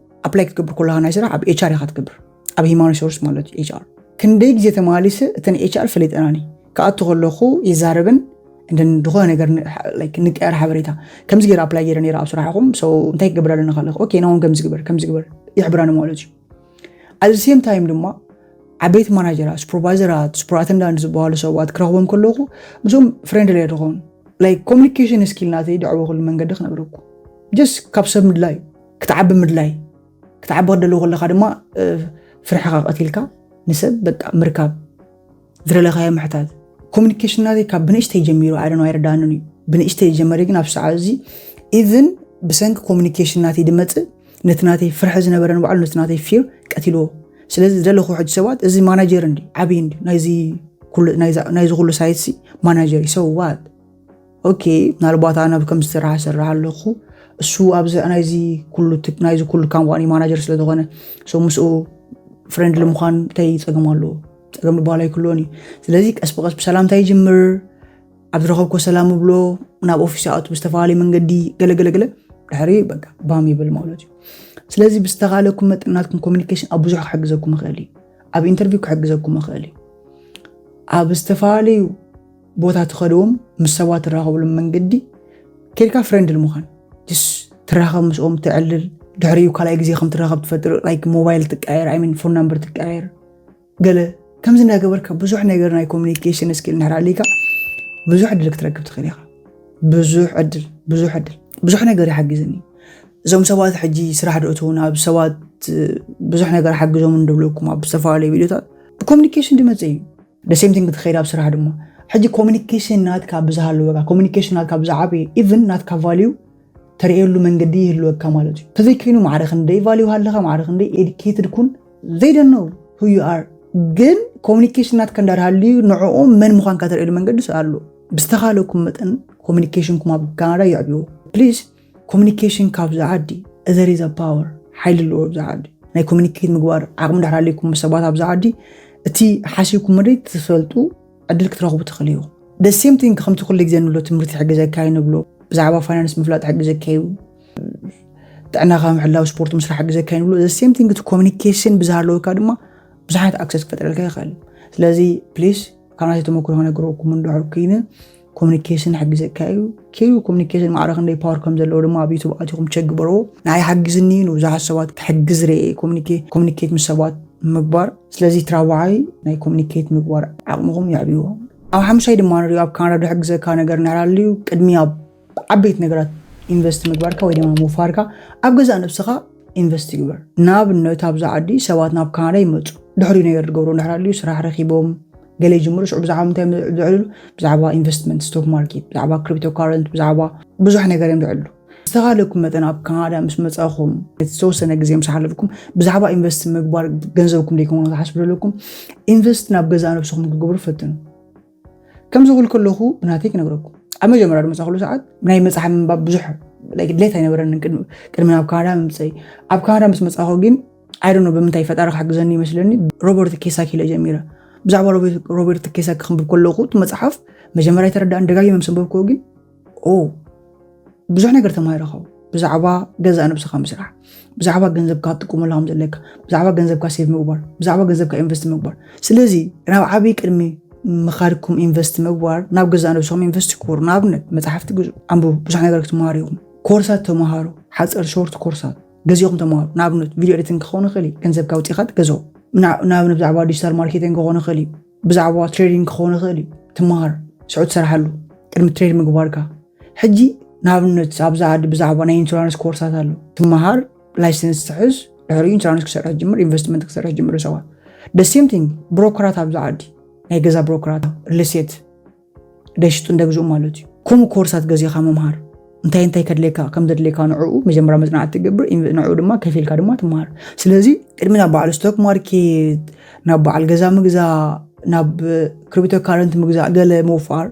ኣፕላይ ክትገብር ከለኻ ናይ ስራሕ ኣብ ኤችኣር ኢኻ ትገብር ኣብ ሂማን ሪሶርስ ማለት እዩ ኤችኣር ክንደይ ግዜ ተመላሊሰ እተን ኤችኣር ፈሊጠናኒ ክኣቱ ከለኹ ይዛረብን እንደን ዝኾነ ነገር ንቀየር ሓበሬታ ከምዚ ገይረ ኣፕላይ ገይረ ነይረ ኣብ ስራሕኹም እንታይ ክገብር ኣለና ካለ ኦኬ ናውን ከምዚ ግበር ከምዚ ግበር ይሕብራኒ ማለት እዩ። ኣዚ ሴም ታይም ድማ ዓበይቲ ማናጀራት ሱፐርቫይዘራት ሱፐራተንዳንት ዝበሃሉ ሰባት ክረኽቦም ከለኹ ምስኦም ፍሬንድሊ ድኾኑ ላይክ ኮሚኒኬሽን ስኪል ናተይ ድዕበኹሉ መንገዲ ክነግረኩም ጀስ ካብ ሰብ ምድላይ ክትዓቢ ምድላይ ክትዓቢ ክደለዉ ከለካ ድማ ፍርሕካ ቀቲልካ ንሰብ በቃ ምርካብ ዝደለካዮ ምሕታት ኮሚኒኬሽን ናተይ ካብ ብንእሽተይ ጀሚሩ ኣደን ኣይረዳንን እዩ ብንእሽተይ ጀመረ ግን ኣብ ሰዓት እዚ ኢቭን ብሰንኪ ኮሚኒኬሽን ናተይ ድመፅእ ነቲ ናተይ ፍርሒ ዝነበረ ንባዕሉ ነቲ ናተይ ፊር ቀቲልዎ ስለዚ ዝደለኹ ሕጂ ሰባት እዚ ማናጀር እንዲ ዓብይ እንዲ ናይዚ ኩሉ ሳይት ሲ ማናጀር እዩ ሰው ዋት ኦኬ ምናልባት ኣነ ከም ዝስራሕ ስራሕ ኣለኹ እሱ ኣብዚ ናይዚ ኩሉ ናይዚ ኩሉ ካምፓኒ ማናጀር ስለ ዝኾነ ምስኡ ፍሬንድሊ ምዃን እንታይ ፀገም ኣለዎ ፀገም ዝበሃል ኣይክልዎን እዩ ስለዚ ቀስ ብቀስ ብሰላምታ ይጅምር ኣብ ዝረኸብኮ ሰላም እብሎ ናብ ኦፊስ ኣቱ ብዝተፈላለዩ መንገዲ ገለገለገለ ድሕሪ በቃ ባም ይብል ማለት እዩ ስለዚ ብዝተኻለኩም መጠን ናትኩም ኮሚኒኬሽን ኣብ ብዙሕ ክሕግዘኩም ይኽእል እዩ ኣብ ኢንተርቪው ክሕግዘኩም ይኽእል እዩ ኣብ ዝተፈላለዩ ቦታ ትኸድዎም ምስ ሰባት ትራኸብሎም መንገዲ ከድካ ፍሬንድ ንምዃን ስ ትራኸብ ምስኦም ትዕልል ድሕሪኡ ካልኣይ ግዜ ከም ትራኸብ ትፈጥር ላይክ ሞባይል ትቀያየር ኣይሚን ፎን ናምበር ትቀያየር ገለ ከምዚ እንዳገበርካ ብዙሕ ነገር ናይ ኮሚኒኬሽን ስኪል እንድሕር ኣሊካ ብዙሕ ዕድል ክትረክብ ትኽእል ኢኻ ብዙሕ ዕድል ብዙሕ ዕድል ብዙሕ ነገር ይሓግዝኒ እዞም ሰባት ሕጂ ስራሕ ዶ እትው ናብ ሰባት ብዙሕ ነገር ሓግዞም እንድብለኩም ኣብ ዝተፈላለዩ ቪዲዮታት ብኮሚኒኬሽን ድመፅእ እዩ ደሴምቲንግ ትኸይድ ኣብ ስራሕ ድማ ሕጂ ኮሚኒኬሽን ናትካ ብዝሃለወካ ኮሚኒኬሽን ናትካ ብዝዓበየ ኢቭን ናትካ ቫልዩ ተርእየሉ መንገዲ ይህልወካ ማለት እዩ ተዘይከይኑ ማዕረ ክንደይ ቫልዩ ሃለካ ማዕረ ክንደይ ኤዲኬትድ ኩን ዘይደነው who you are ግን ኮሚኒኬሽን ናትካ እንዳርሃልዩ ንዕኦም መን ምዃንካ ተርእየሉ መንገዲ ኣሎ ብዝተኻለኩም መጠን ኮሚኒኬሽንኩም ኣብ ካናዳ የዕብዎ ፕሊዝ ኮሚኒኬሽን ካብዚ ዓዲ there is a power ሓይሊ ኣለዎ ኣብዚ ዓዲ ናይ ኮሚኒኬት ምግባር ዓቕሚ ድሕር ኣለኩም ምስ ሰባት ኣብዚ ዓዲ፣ እቲ ሓሲብኩም መደይ ትፈልጡ ዕድል ክትረኽቡ ትኽእሉ እዩ። The same thing ከምቲ ኩሉ ግዜ ንብሎ ትምህርቲ ይሕግዘካ እዩ ንብሎ፣ ብዛዕባ ፋይናንስ ምፍላጥ ይሕግዘካ እዩ፣ ጥዕናኻ ምሕላው ስፖርት ምስራሕ ይሕግዘካ እዩ ንብሎ። The same thing እቲ ኮሚኒኬሽን ብዝሃለወካ ድማ ብዙሓት ኣክሰስ ክፈጥረልካ ይኽእል። ስለዚ ፕሊስ ካብ ናተይ ተመክሮ ክነግረኩም እንድሕር ኮይኑ ኮሚኒኬሽን ይሕግዘካ እዩ። ኪዱ ኮሚኒኬሽን ማዕረ ክንደይ ፓወር ከም ዘለዎ ድማ ኣብ ዩቱብ ኣቲኹም ቸክ ግበርዎ። ንዓይ ሓግዝኒ ንብዙሓት ሰባት ክሕግዝ ርኤ ኮሚኒኬት ምስ ሰባት ምግባር። ስለዚ እቲ ራብዓይ ናይ ኮሚኒኬት ምግባር ዓቕምኹም የዕብይዎ። ኣብ ሓምሻይ ድማ ንሪኦ ኣብ ካናዳ ዝሕግዘካ ነገር እንድሕር ኣልዩ ቅድሚ ኣብ ዓበይቲ ነገራት ኢንቨስት ምግባርካ ወይ ድማ ምውፋርካ ኣብ ገዛእ ነብስኻ ኢንቨስት ይግበር። ንኣብነት ኣብዚ ዓዲ ሰባት ናብ ካናዳ ይመፁ ድሕሪኡ ነገር ዝገብሩ እንድሕር ኣልዩ ስራሕ ረኪቦም ገለ ይጅምሩ ሽዑ ብዛዕባ ምንታይ እዮም ዝዕልሉ? ብዛዕባ ኢንቨስትመንት ስቶክ ማርኬት ብዛዕባ ክሪፕቶ ካረንት ብዛዕባ ብዙሕ ነገር እዮም ዝዕልሉ። ዝተኻለኩም መጠን ኣብ ካናዳ ምስ መፃኹም ዝተወሰነ ግዜ ምስ ሓለፍኩም ብዛዕባ ኢንቨስት ምግባር ገንዘብኩም ደይኮኑ ዝሓስቡ ዘለኩም ኢንቨስት ናብ ገዛእ ነብስኹም ክትገብሩ ፈትኑ። ከምዚ ክብል ከለኹ ብናተይ ክነግረኩም ኣብ መጀመርያ ዝመፃኹሉ ሰዓት ናይ መፅሓፍ ምንባብ ብዙሕ ድሌት ኣይነበረንን ቅድሚ ናብ ካናዳ ምምፀይ። ኣብ ካናዳ ምስ መፃኹ ግን ኣይደኖ ብምንታይ ፈጣሪ ክሕግዘኒ ይመስለኒ ሮበርት ኬሳክ ኢለ ጀሚረ። ብዛዕባ ሮበርት ኬሳክ ክንብብ ከለኹ እቲ መፅሓፍ መጀመርያ ኣይተረዳእን ደጋጊመ ምስ ኣንበብክዎ ግን ኦ ብዙሕ ነገር ተማሂረ ካብ ብዛዕባ ገዛእ ነብስኻ ምስራሕ ብዛዕባ ገንዘብካ ትጥቀመሉ ከም ዘለካ ብዛዕባ ገንዘብካ ሴቭ ምግባር ብዛዕባ ገንዘብካ ኢንቨስት ምግባር። ስለዚ ናብ ዓብዪ ቅድሚ ምኻድኩም ኢንቨስት ምግባር ናብ ገዛእ ነብስኹም ኢንቨስት ክቡር ንኣብነት መፅሓፍቲ ግዙ ኣንብቡ ብዙሕ ነገር ክትመሃሩ ኢኹም። ኮርሳት ተምሃሩ ሓፀር ሾርት ኮርሳት ገዚኹም ተምሃሩ ንኣብነት ቪድዮ ኤዲቲንግ ክኸውን ይኽእል እዩ ገንዘብካ ውፅኢኻ ትገዝኦ። ንኣብነት ብዛዕባ ዲጂታል ማርኬቲንግ ክኸውን ይኽእል እዩ ብዛዕባ ትሬዲንግ ክኸውን ይኽእል እዩ። ትምሃር ሽዑ ትሰርሓሉ ቅድሚ ትሬድ ምግባርካ። ሕጂ ንኣብነት ኣብዚ ዓዲ ብዛዕባ ናይ ኢንሹራንስ ኮርሳት ኣሎ። ትምሃር ላይሰንስ ትሕዝ ድሕሪኡ ኢንሹራንስ ክሰርሕ ጅምር ኢንቨስትመንት ክሰርሕ ጅምር ሰባት። The same thing ብሮከራት ኣብዚ ዓዲ ናይ ገዛ ብሮከራት ሪልስቴት ደሽጡ እንደግዝኡ ማለት እዩ። ከምኡ ኮርሳት ገዚኻ ምምሃር እንታይ እንታይ ከድልየካ ከም ዘድልየካ ንዕኡ መጀመርያ መፅናዕቲ ትገብር ንዕኡ ድማ ከፊልካ ድማ ትምሃር። ስለዚ ቅድሚ ናብ በዓል ስቶክ ማርኬት ናብ በዓል ገዛ ምግዛእ ናብ ክሪፕቶ ካረንት ምግዛእ ገለ ምውፋር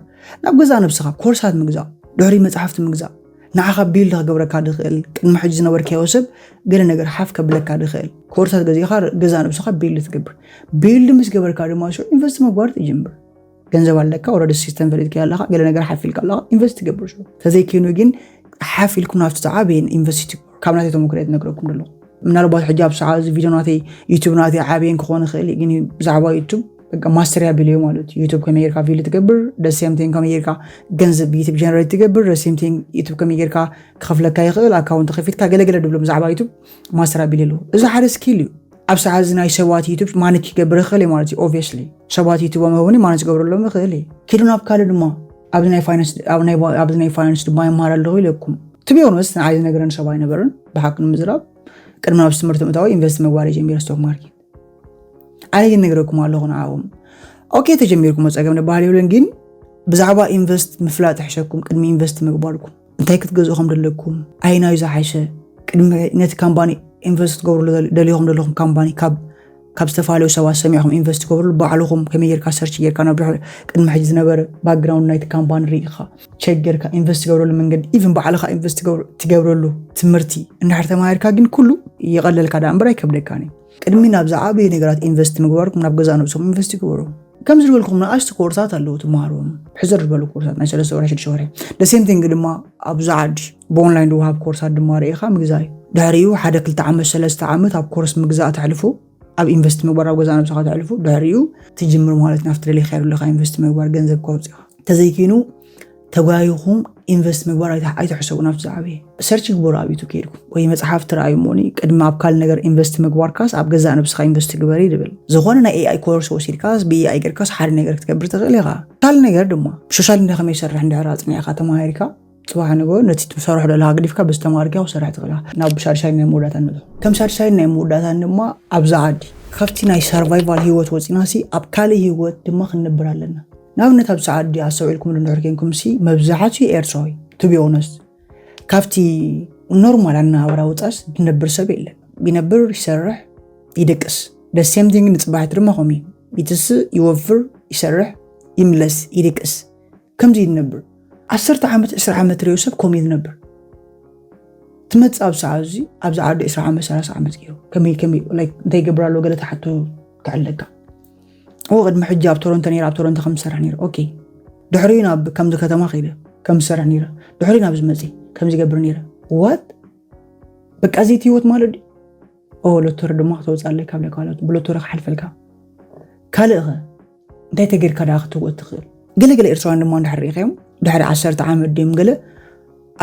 ናብ ገዛ ነብስኻ ኮርሳት ምግዛእ ድሕሪ መፅሓፍቲ ምግዛእ ንዓኻ ቢልድ ክገብረካ ድኽእል ቅድሚ ሕጂ ዝነበርካዮ ሰብ ገለ ነገር ሓፍ ከብለካ ድኽእል ኮርሳት ገዚኻ ገዛ ነብስኻ ቢልድ ትገብር። ቢልድ ምስ ገበርካ ድማ ሽዑ ኢንቨስት ምግባር ትጅምር። ገንዘብ ኣለካ ኦረዲ ሲስተም ፈሊጥካ ኣለኻ ገለ ነገር ሓፊልካ ኣለኻ ኢንቨስት ትገብር ሽዑ ተዘይከይኑ ግን ሓፍ ኢልኩም ናብቲ ዝዓበየን ኢንቨስት ካብ ናተይ ተመክሮ እየ ዝነግረኩም ዘለኹ። ምናልባት ሕጂ ኣብ ሰዓት እዚ ቪድዮ ናተይ ዩቱብ ናተይ ዓብየን ክኾን ይኽእል እዩ ግን ብዛዕባ ዩቱብ በቃ ማስተር ያቢል እዩ ማለት እዩ። ዩቱብ ከመይ ጌርካ ቪል ትገብር ደሴምቲንግ ከመይ ጌርካ ገንዘብ ዩቱብ ጀነሬት ትገብር ደሴምቲንግ ዩቱብ ከመይ ጌርካ ክኸፍለካ ይኽእል ኣካውንት ከፊትካ ገለገለ ድብሎ ብዛዕባ ዩቱብ ማስተር ያቢል ኣለዎ። እዚ ሓደ ስኪል እዩ። ኣብ ሰዓት እዚ ናይ ሰባት ዩቱብ ማነጅ ክገብር ይኽእል እዩ ማለት እዩ። ኦብቪየስሊ ሰባት ዩቱቦም እውን ማነጅ ክገብረሎም ይኽእል እዩ። ኪዱ ናብ ካልእ ድማ ኣብዚ ናይ ፋይናንስ ኣብዚ ናይ ፋይናንስ ድማ ይመሃር ኣለኹ ኢለኩም። ቱ ቢ ኦነስት ንዓይ ዝነግረን ሰብ ኣይነበረን ብሓቂ ንምዝራብ ቅድሚ ናብዚ ትምህርቲ ምእታወይ ኢንቨስት ምግባር ጀሚረ ስቶክ ማርኬት። ኣነ ግን ነግረኩም ኣለኹ ንዓኹም ኦኬ ተጀሚርኩም ጸገም ንባህል ይብልን ግን ብዛዕባ ኢንቨስት ምፍላጥ ይሕሸኩም ቅድሚ ኢንቨስት ምግባርኩም እንታይ ክትገዝኡ ከም ዘለኩም ኣየናዩ ዝሓሸ ቅድሚ ነቲ ካምፓኒ ኢንቨስት ትገብርሉ ደሊኹም ዘለኹም ካምፓኒ ካብ ካብ ዝተፈላለዩ ሰባት ሰሚዕኹም ኢንቨስት ትገብርሉ ባዕልኹም ከመይ ጌርካ ሰርች ጌርካ ናብ ድሕሪ ቅድሚ ሕጂ ዝነበረ ባክግራውንድ ናይቲ ካምፓኒ ርኢኻ ቸክ ጌርካ ኢንቨስት ትገብረሉ መንገዲ ኢቭን ባዕልኻ ኢንቨስት ትገብረሉ ትምህርቲ እንድሕር ተማሂርካ ግን ኩሉ ይቐለልካ ደኣ እምበር ኣይከብደካን እዩ። ቅድሚ ናብ ዝዓበየ ነገራት ኢንቨስት ምግባርኩም ናብ ገዛእ ነብስኹም ኢንቨስት ግበሩ። ከምዚ ዝበልኩም ንኣሽቱ ኮርሳት ኣለዉ ትመሃርዎም ሕፅር ዝበሉ ኮርሳት ናይ ሰለስተ ወርሒ ሽዱሽተ ወርሒ። The same thing ድማ ኣብዚ ዓዲ ብኦንላይን ዝወሃብ ኮርሳት ድማ ርኢኻ ምግዛእ እዩ። ድሕሪኡ ሓደ ክልተ ዓመት ሰለስተ ዓመት ኣብ ኮርስ ምግዛእ ተሕልፉ ኣብ ኢንቨስት ምግባር ኣብ ገዛእ ነብስኻ ተሕልፉ ድሕሪኡ ትጅምር ማለት ናብቲ ደሊኻዮ ዘለኻ ኢንቨስት ምግባር ገንዘብ ከውፅኻ ተዘይኪኑ ተጓይኹም ኢንቨስት ምግባር ኣይትሓሰቡ ናብቲ ዝዓበየ ሰርች ግበሩ ኣብ ዩቱብ ከይድኩም ወይ መፅሓፍቲ ረኣዩ እሞኒ ቅድሚ ኣብ ካልእ ነገር ኢንቨስት ምግባርካስ ኣብ ገዛእ ነብስኻ ኢንቨስት ግበሪ ዝብል ዝኾነ ናይ ኤኣይ ኮርስ ወሲድካስ ብኤኣይ ጌርካስ ሓደ ነገር ክትገብር ትኽእል ኢኻ ካልእ ነገር ድማ ሶሻል ሚድያ ከመይ ይሰርሕ እንድሕር ኣፅኒዕካ ተማሂርካ ፅባሕ ንጎ ነቲ ትሰርሖ ዘለኻ ገዲፍካ ብዝተማሃርካዮ ክሰርሕ ትኽእል ኢኻ ናብ ሻድሻይ ናይ መወዳእታ ንመ ከም ሻድሻይ ናይ መወዳእታ ድማ ኣብዛ ዓዲ ካብቲ ናይ ሰርቫይቫል ህይወት ወፂናሲ ኣብ ካልእ ህይወት ድማ ክንነብር ኣለና ንኣብነት ኣብዚ ዓዲ ኣስተውዒልኩምሉ እንድሕር ኮንኩምሲ መብዛሕትኡ ኤርትራዊ to be honest ካብቲ ኖርማል ኣነባብራ ወፃስ ዝነብር ሰብ የለን። ይነብር፣ ይሰርሕ፣ ይድቅስ። The same thing ንፅባሒት ድማ ከምኡ እዩ። ይትስእ፣ ይወፍር፣ ይሰርሕ፣ ይምለስ፣ ይድቅስ። ከምዚ እዩ ዝነብር። ዓሰርተ ዓመት፣ ዕስራ ዓመት ትሪኦ ሰብ ከምኡ እዩ ዝነብር። ትመፅእ ኣብ ሰዓት እዚ ኣብዚ ዓዲ ዕስራ ዓመት ሰላሳ ዓመት ገይሩ ከመይ ከመይ like እንታይ ይገብር ኣሎ ገለ ተሓቶ ክዕለካ። ኦ ቅድሚ ሕጂ ኣብ ቶሮንቶ ነይረ፣ ኣብ ቶሮንቶ ከም ዝሰርሕ ነይረ። ኦኬ፣ ድሕሪኡ ናብ ከምዚ ከተማ ከይደ ከም ዝሰርሕ ነይረ፣ ድሕሪኡ ናብ ዝመፅእ ከም ዝገብር ነይረ። ዋት በቃ እዚ እቲ ህይወት ማለት ድዩ? ኦ ሎተሪ ድማ ክተውፅእ ኣለካ ብለካ ብሎተሪ ክሓልፈልካ። ካልእ ኸ እንታይ ተገይርካ ደኣ ክትወት ትኽእል? ገለገለ ኤርትራውያን ድማ እንድሕር ርኢኻዮም ድሕሪ ዓሰርተ ዓመት ድዮም ገለ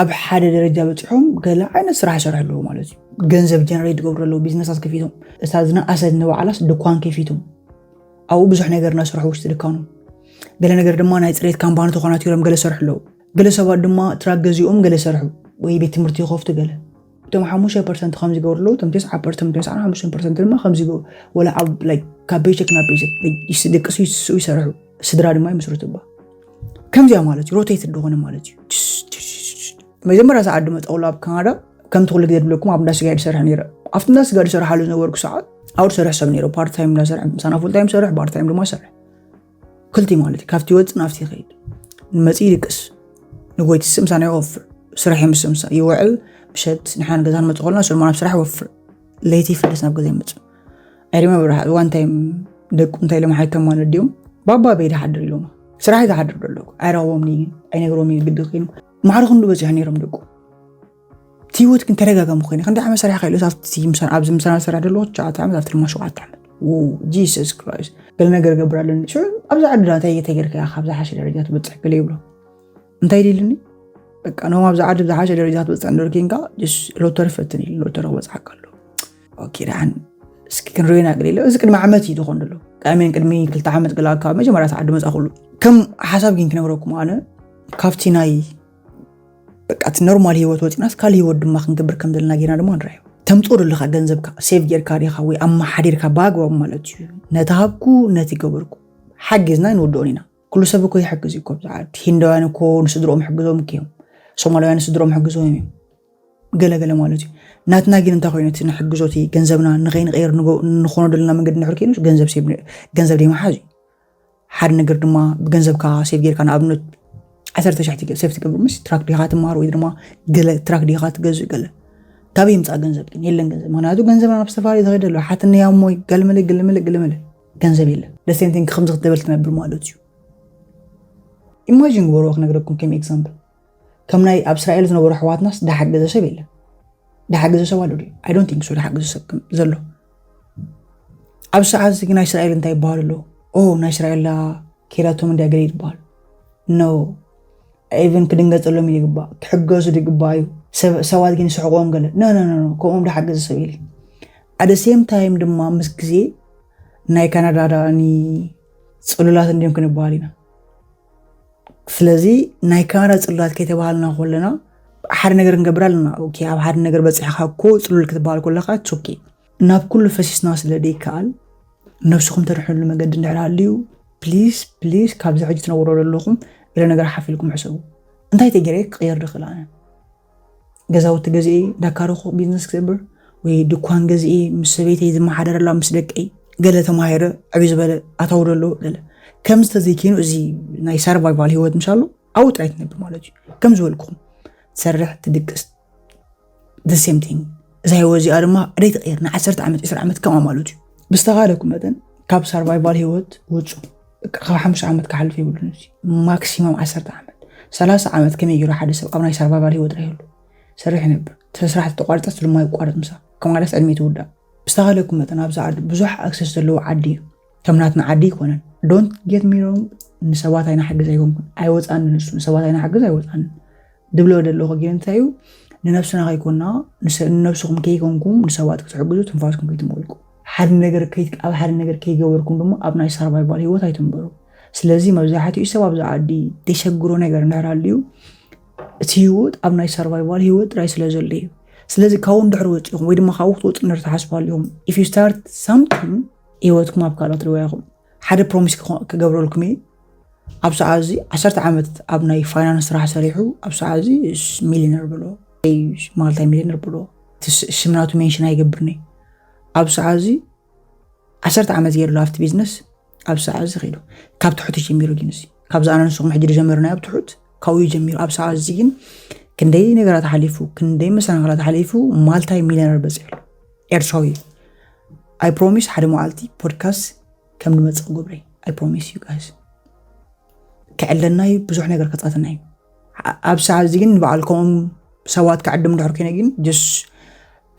ኣብ ሓደ ደረጃ በፂሖም ገለ ዓይነት ስራሕ ይሰርሑ ኣለዉ ማለት እዩ። ገንዘብ ጀነሬት ዝገብሩ ኣለዉ፣ ቢዝነሳት ከፊቶም። እታ ዝነኣሰት ንባዕላስ ድኳን ከፊቶም ኣብኡ ብዙሕ ነገር እናሰርሑ ውሽጢ ድካኖም። ገለ ነገር ድማ ናይ ፅሬት ካምፓኒ ተኾናቲሮም ገለ ሰርሑ ኣለዉ። ገለ ሰባት ድማ ትራክ ገዚኦም ገለ ሰርሑ ወይ ቤት ትምህርቲ ይኸፍቱ ገለ። እቶም ሓሙሽተ ፐርሰንት ከምዚ ይገብሩ ኣለዉ፣ እቶም ተስዓ ፐርሰንት፣ ተስዓን ሓሙሽተን ፐርሰንት ድማ ከምዚ ይገብሩ። ወላ ኣብ like ካብ ፔቸክ ናብ ፔቸክ like ይስ- ድቅሱ ይስስኡ ይሰርሑ፣ ስድራ ድማ ይምስርቱ እባ። ከምዚኣ ማለት እዩ፣ ሮቴት እንደኾነ ማለት እዩ። መጀመርያ ሰዓት ድመፀውላ ኣብ ካናዳ ከምቲ ኩሉ ግዜ ድብለኩም ኣብ እንዳ ስጋ ድሰርሕ ነይረ። ኣብቲ እንዳ ስጋ ድሰርሓሉ ዝነበርኩ ሰዓት ኣብኡ ድሰርሕ ሰብ ነይረ። ፓርት ታይም እንዳሰርሕ ምሳና ፉል ታይም ሰርሕ፣ ፓርት ታይም ድማ ሰርሕ። ክልቲ ማለት እዩ፣ ካብቲ ይወፅእ ናብቲ ይኸይድ። ንመፅእ ይድቅስ፣ ንጎይቲ ስምሳና ይወፍር። ስራሕ ምስ ምሳ ይውዕል፣ ምሸት ንሓን ገዛ ንመፅእ ከለና ሰልማ ናብ ስራሕ ይወፍር። ለይቲ ይፍልስ ናብ ገዛ ይመፅእ። I remember one time ደቁ እንታይ ኢሎም ሓይቶም ማለት ድዮም ባባ በይ ድሓድር ኢሎማ። ስራሕ ይዝሓድር ደለኩ ኣይረኽቦም ግን ኣይነግሮም እዩ ግዲ ኮይኑ ማዕረ ክንዱ በፂሑ ነይሮም ደቁ። እቲ ህይወት ግን ተደጋጋሚ ኮይነ ክንዲ ዓመት ሰሪሕካ ኢሉ ኣብቲ ምሳና ኣብዚ ምሳና ዝሰርሕ ደለኹ ትሽዓተ ዓመት ኣብቲ ድማ ሸውዓተ ዓመት። ጂሰስ ክራይስት፣ ገለ ነገር ገብር ኣለኒ። ሽዑ ኣብዛ ዓዲ እንታይ ተገይርካ ኢኻ ካብዛ ሓሸ ደረጃ ትበፅሕ ገለ ይብሎ። እንታይ ኢሉ ኢሉኒ? በቃ ኖም ኣብዛ ዓዲ ብዝሓሸ ደረጃ ትበፅሕ እንድር ኬንካ ሎተሪ ፈትን ኢሉ ሎተሪ ክበፅሓካ ኣሎ። ኦኬ ደሓን እስኪ ክንሪኦ ኢና ገለ ኢለ። እዚ ቅድሚ ዓመት እዩ ዝኾን ዘሎ። ቃሜን ቅድሚ ክልተ ዓመት ገለ ኣካባቢ መጀመርያ ዓዲ መፃእኩሉ ከም ሓሳብ ግን ክነግረኩም ኣነ ካብቲ ናይ በቃ እቲ ኖርማል ህይወት ወፂናስ ካልእ ህይወት ድማ ክንገብር ከም ዘለና ጌና ድማ ንርኣዮ። ተምፅኦ ዘለካ ገንዘብካ ሴቭ ጌርካ ዲኻ ወይ ኣመሓዲርካ ብኣግባቡ ማለት እዩ። ነቲ ሃብኩ ነቲ ገበርኩ ሓጊዝና ንወድኦን ኢና። ኩሉ ሰብ እኮ ይሕግዝ እዩ እኮ ኣብዚ ዓዲ። ሂንዳውያን እኮ ንስድርኦም ሕግዞም እኮ እዮም። ሶማላውያን ንስድርኦም ሕግዞም እዮም። ገለገለ ማለት እዩ። ናትና ግን እንታይ ኮይኑ እቲ ንሕግዞ እቲ ገንዘብና ንኸይንቀይር ንጎ- ንኾኖ ደለና መንገዲ ንሕር ኮይኑ ገንዘብ ሴቭ ገንዘብ ደይመሓዝ እዩ። ሓደ ነገር ድማ ብገንዘብካ ሴቭ ጌርካ ንኣብነት ዓሰርተ ሽሕ ትገ- ሴቭ ትገብር ምስ ትራክ ዲኻ ትማር ወይ ድማ ገለ ትራክ ዲኻ ትገዝእ ገለ ካብ ይምፃእ ገንዘብ ግን የለን ገንዘብ ምክንያቱ ገንዘብና ናብ ዝተፈላለዩ ዝኸደ ኣሎ ሓትነያ እሞ ገለመለ ገለመለ ገለመለ ገንዘብ የለን ደሴንቲንግ ከምዚ ክትደበል ትነብር ማለት እዩ። ኢማጂን ግበርዎ ክነግረኩም ከም ኤግዛምፕል ከም ናይ ኣብ እስራኤል ዝነበሩ ኣሕዋትናስ ዳሓገዘ ሰብ የለን። ዳሓገዘ ሰብ ኣሎ ድዩ? I don't think so። ዳሓገዘ ሰብ ከም ዘሎ ኣብ ሰዓት እዚ ግን ናይ እስራኤል እንታይ ይበሃል ኣሎ? ኦ ናይ እስራኤል ላ ኬዳቶም እንዲያ ገለ ይበሃል። No even ክድንገጸሎም እዩ ይግባእ ክሕገዙ ይግባእ እዩ። ሰብ- ሰባት ግን ይስሕቆም ገለ no no no no ከምኦም ዳሓገዘ ሰብ የለን። At the same time ድማ ምስ ግዜ ናይ ካናዳ ዳኒ ጽሉላት እንዲዮም ክንበሃል ኢና። ስለዚ ናይ ካናዳ ፅሉላት ከይተባሃልና ከለና ሓደ ነገር ክንገብር ኣለና። ኦኬ ኣብ ሓደ ነገር በፂሕካ እኮ ፅሉል ክትበሃል ከለካ it's okay። ናብ ኩሉ ፈሲስና ስለ ደይከኣል ነብስኹም ተድሕንሉ መገዲ እንድሕር ሃልዩ ፕሊስ ፕሊስ ካብዚ ሕጂ ትነብሮ ዘለኹም ገለ ነገር ሓፍ ኢልኩም ሕሰቡ። እንታይ ተገይረ ክቕየር ድኽእል ኣነ? ገዛውቲ ገዚኤ እንዳካረኹ ቢዝነስ ክገብር ወይ ድኳን ገዚኤ ምስ ሰበይተይ ዝመሓደረላ ምስ ደቀይ ገለ ተማሂረ ዕብይ ዝበለ ኣታዊ ደሎ ገለ ከምዚ ተዘይከይኑ እዚ ናይ ሰርቫይቫል ህይወት ምሻሉ ኣብኡ ጥራይ ትነብር ማለት እዩ። ከም ዝበልኩኹም ትሰርሕ ትድቅስ the same thing። እዛ ህይወት እዚኣ ድማ ደይ ትቕየር ን ዓሰርተ ዓመት ዕስራ ዓመት ከምኣ ማለት እዩ። ብዝተኻለኩም መጠን ካብ ሰርቫይቫል ህይወት ውፁ። በቃ ካብ ሓሙሽተ ዓመት ክሓልፍ የብሉን። እዚ ማክሲመም ዓሰርተ ዓመት ሰላሳ ዓመት ከመይ ገይሩ ሓደ ሰብ ኣብ ናይ ሰርቫይቫል ህይወት ራይሉ ሰርሕ ይነብር። እቲ ስራሕ ተቋርፀ እሱ ድማ ይቋረፅ ምሳ ከማለስ ዕድሜ ትውዳእ። ብዝተኻለኩም መጠን ኣብዚ ዓዲ ብዙሕ ኣክሰስ ዘለዎ ዓዲ እዩ። ከም ናትና ዓዲ ይኮነን። Don't get me wrong፣ ንሰባት ኣይናሓግዝ ኣይኮንኩን ኣይወፃኒ ንሱ ንሰባት ኣይናሓግዝ ኣይወፃኒ ድብሎ ደለኹ ግን እንታይ እዩ ንነብስና ከይኮንና ንሰ- ንነብስኹም ከይኮንኩም ንሰባት ክትሕግዙ ትንፋስኩም ከይትመልቁ ሓደ ነገር ከይ- ኣብ ሓደ ነገር ከይገበርኩም ድማ ኣብ ናይ ሰርቫይቫል ህይወት ኣይትንበሩ። ስለዚ መብዛሕትኡ ሰብ ኣብዚ ዓዲ ደሸግሮ ነገር እንድሕር ኣልዩ እቲ ህይወት ኣብ ናይ ሰርቫይቫል ህይወት ጥራይ ስለ ዘሎ እዩ። ስለዚ ካብኡ እንድሕር ወፂኹም ወይ ድማ ካብኡ ክትወፁ እንድሕር ትሓስቡ ኣሊኹም if you start something ህይወትኩም ኣብ ካልኦት ርዋ ኢኹም። ሓደ ፕሮሚስ ክኾ- ክገብረልኩም እየ። ኣብ ሰዓት እዚ ዓሰርተ ዓመት ኣብ ናይ ፋይናንስ ስራሕ ሰሪሑ ኣብ ሰዓት እዚ ሚሊነር ብሎ ማልታይ ሚሊነር ብሎ ሽምናቱ ሜንሽን ኣይገብርኒ። ኣብ ሰዓት እዚ ዓሰርተ ዓመት ገይሩ ኣብቲ ቢዝነስ ኣብ ሰዓት እዚ ኸይዱ ካብ ትሑት ጀሚሩ ግን እዚ ካብዚ ኣነ ንስኹም ሕጂ ዝጀመርናዮ ኣብ ትሑት ካብኡ ጀሚሩ ኣብ ሰዓት እዚ ግን ክንደይ ነገራት ሓሊፉ፣ ክንደይ መሰናኽላት ሓሊፉ ማልታይ ሚሊዮነር በፂሑ ኣሎ ኤርትራዊ እዩ። I promise ሓደ መዓልቲ ፖድካስት ከም ንመፅእ ክገብረይ። I promise you guys። ክዕለና እዩ፣ ብዙሕ ነገር ከፃተና እዩ። ኣብ ሰዓት እዚ ግን ንበዓል ከምኦም ሰባት ክዕድም እንድሕር ኮይነ ግን just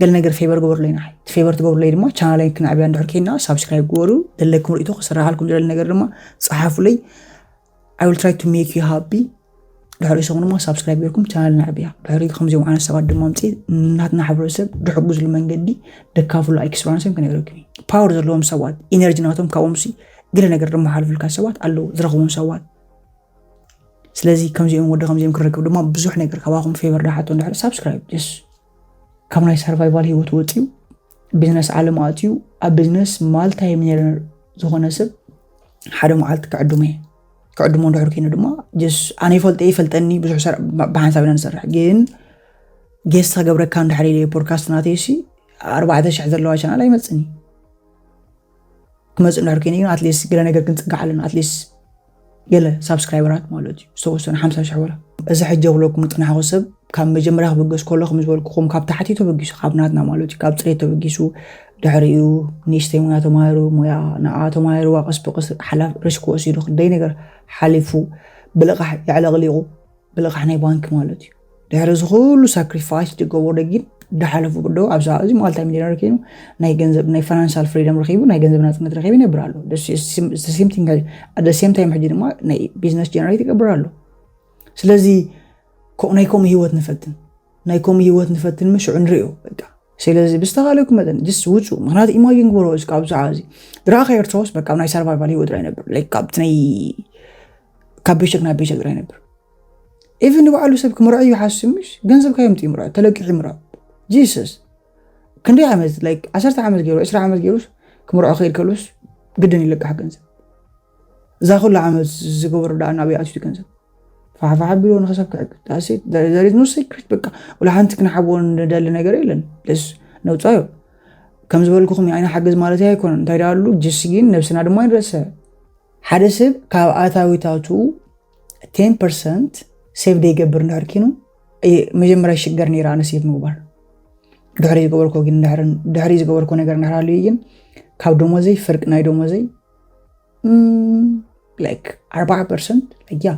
ገለ ነገር ፌቨር ገበሩለይ። ንዓይ እቲ ፌቨር ትገብሩለይ ድማ ቻናለይ ክነዕብያ እንድሕር ኮይና ሳብስክራይብ ግበሩ። ዘለኩም ርእቶ ክስራሓልኩም ዝደሊ ነገር ድማ ፀሓፉለይ። I will try to make you happy። ድሕሪ ሰሙን ድማ ሳብስክራይብ ጌርኩም ቻናል ነዕብያ። ድሕሪ ከምዚኦም ዓይነት ሰባት ድማ ምፅእ ናትና ሕብረተሰብ ድሕጉዝሉ መንገዲ ደካፍሉ ኤክስፐሪንስም ክነግረኩም እዩ። ፓወር ዘለዎም ሰባት ኢነርጂ ናቶም ካብኦም ሲ ገለ ነገር ድመሓልፍልካ ሰባት ኣለዉ ዝረኽቦም ሰባት። ስለዚ ከምዚኦም ወዲ ከምዚኦም ክረክብ ድማ ብዙሕ ነገር ካባኹም ፌቨር ዳሓቶ እንድሕር ሳብስክራይብ ስ ካብ ናይ ሰርቫይቫል ህይወት ወፂኡ ቢዝነስ ዓለም ኣትዩ ኣብ ቢዝነስ ማልታይ ሚሊዮነር ዝኾነ ሰብ ሓደ መዓልቲ ክዕድሞ እየ። ክዕድሞ እንድሕር ኮይኑ ድማ ስ ኣነ ይፈልጠ ይፈልጠኒ ብዙሕ ሰር- ብ- ብሓንሳብ ኢና ንሰርሕ። ግን ጌስት ከገብረካ እንድሕር ኢለ ፖድካስት ናተይ ሲ ኣርባዕተ ሽሕ ዘለዋ ቻናል ኣይመፅኒ። ክመፅእ እንድሕር ኮይኑ ግን ኣትሊስት ገለ ነገር ክንፅጋዕ ኣለና። ኣትሊስት ገለ ሳብስክራይበራት ማለት እዩ ዝተወሰነ ሓምሳ ሽሕ ወላ። እዚ ሕጂ ክብለኩም ዝፅናሕኩ ሰብ ካብ መጀመርያ ክብገስ ከሎ ከም ዝበልኩኹም ካብ ታሕቲ ተበጊሱ ካብ ናትና ማለት እዩ ካብ ፅሬት ተበጊሱ ድሕሪኡ ንእሽተይ ሙያ ተማሂሩ ሙያ ንዓ ተማሂርዋ ቀስ ብቀስ ሓላፍ ሪስክ ወሲዱ ክንደይ ነገር ሓሊፉ ብልቓሕ የዕለቕሊቑ ብልቓሕ ናይ ባንክ ማለት እዩ። ድሕሪ እዚ ኩሉ ሳክሪፋይስ ዝገበሮ ግን ድሓለፉ ብዶ ኣብ ሰዓት እዚ ማልታይ ሚሊዮነር ኮይኑ ናይ ገንዘብ ናይ ፋይናንሻል ፍሪደም ረኺቡ ናይ ገንዘብ ናፅነት ረኺቡ ይነብር ኣሎ። ሴም ታይም ሕጂ ድማ ናይ ቢዝነስ ጀነሬት ይገብር ኣሎ። ስለዚ ኮ- ናይ ከምኡ ህይወት ንፈትን ናይ ከምኡ ህይወት ንፈትን ምሽ ንሪኦ በቃ። ስለዚ ብዝተኻለኩም መጠን ስ ውፁ። ምክንያቱ ኢማጂን ግበሮ እዚ ካብ ሰዓት እዚ ድራኻ ኤርትራውስ በቃ ኣብ ናይ ሰርቫይቫል ህይወት ጥራይ ነብር ላይክ ካብቲ ናይ ካብ ቤሸክ ናብ ቤሸክ ጥራይ ነብር። ኢቭን ንባዕሉ ሰብ ክምርዖ እዩ ሓስብ ምሽ ገንዘብ ካየምጥ ይምርዖ ተለቂሑ ይምርዖ። ጂሰስ ክንደይ ዓመት ላይክ ዓሰርተ ዓመት ገይሩ ዕስራ ዓመት ገይሩስ ክምርዖ ክኸይድ ከሉስ ግድን ይለቃሕ ገንዘብ። እዛ ኩሉ ዓመት ዝገበሩ ደኣ ናበይ ኣትዩ ገንዘብ ፋሕፋሕ ኣቢሉ ንኸሰብ ክዕግብ ዳሴት there is no secret በቃ። ወላ ሓንቲ ክንሓብዎ ንደሊ ነገር የለን። ስ ነውፃዮ ከም ዝበልኩኹም ኣይና ሓገዝ ማለት ኣይኮነን። እንታይ ደኣሉ ጅስ ግን ነብስና ድማ ይንረሰ ሓደ ሰብ ካብ ኣታዊታቱ ቴን ፐርሰንት ሴቭ ደይገብር እንድሕር ኪኑ መጀመርያ ይሽገር ነይረ ኣነ ሴቭ ምግባር። ድሕሪ ዝገበርኮ ግን ድሕሪ ዝገበርኮ ነገር እንድሕር ኣልዩ ግን ካብ ደሞዘይ ፍርቂ ናይ ደሞዘይ ላይክ ኣርባዓ ፐርሰንት ያ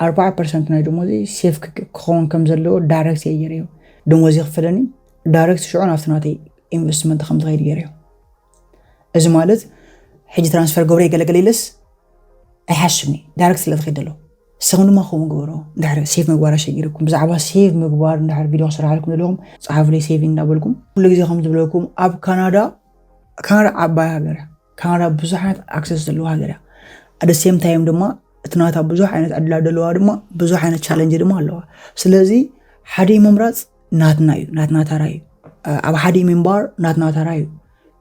ኣርባዓ ፐርሰንት ናይ ደሞዘይ ሴቭ ክኸውን ከም ዘለዎ ዳይሬክት እየ ገይረዮ። ደሞዘይ ክፍለኒ ዳይሬክት ሽዑ ናብቲ ናተይ ኢንቨስትመንት ከም ዝኸይድ ገይረዮ። እዚ ማለት ሕጂ ትራንስፈር ገብረ የገለገለ ኢለስ ኣይሓስብኒ ዳይሬክት ስለ ዝኸይድ ዘሎ ንስኹም ድማ ከምኡ ግበሮ። እንድሕር ሴቭ ምግባር ኣሸጊርኩም ብዛዕባ ሴቭ ምግባር እንድሕር ቪድዮ ክስራሓልኩም ዘለኹም ፀሓፉለይ ሴቪንግ እንዳበልኩም ኩሉ ግዜ ከም ዝብለኩም ኣብ ካናዳ ካናዳ ዓባይ ሃገር እያ። ካናዳ ብዙሕ ዓይነት ኣክሰስ ዘለዎ ሃገር እያ። ኣደ ሴም ታይም ድማ እቲ ናታ ብዙሕ ዓይነት ዕድላት ዘለዋ ድማ ብዙሕ ዓይነት ቻለንጅ ድማ ኣለዋ። ስለዚ ሓደ ምምራፅ ናትና እዩ ናትና ተራ እዩ። ኣብ ሓደ ምንባር ናትና ተራ እዩ።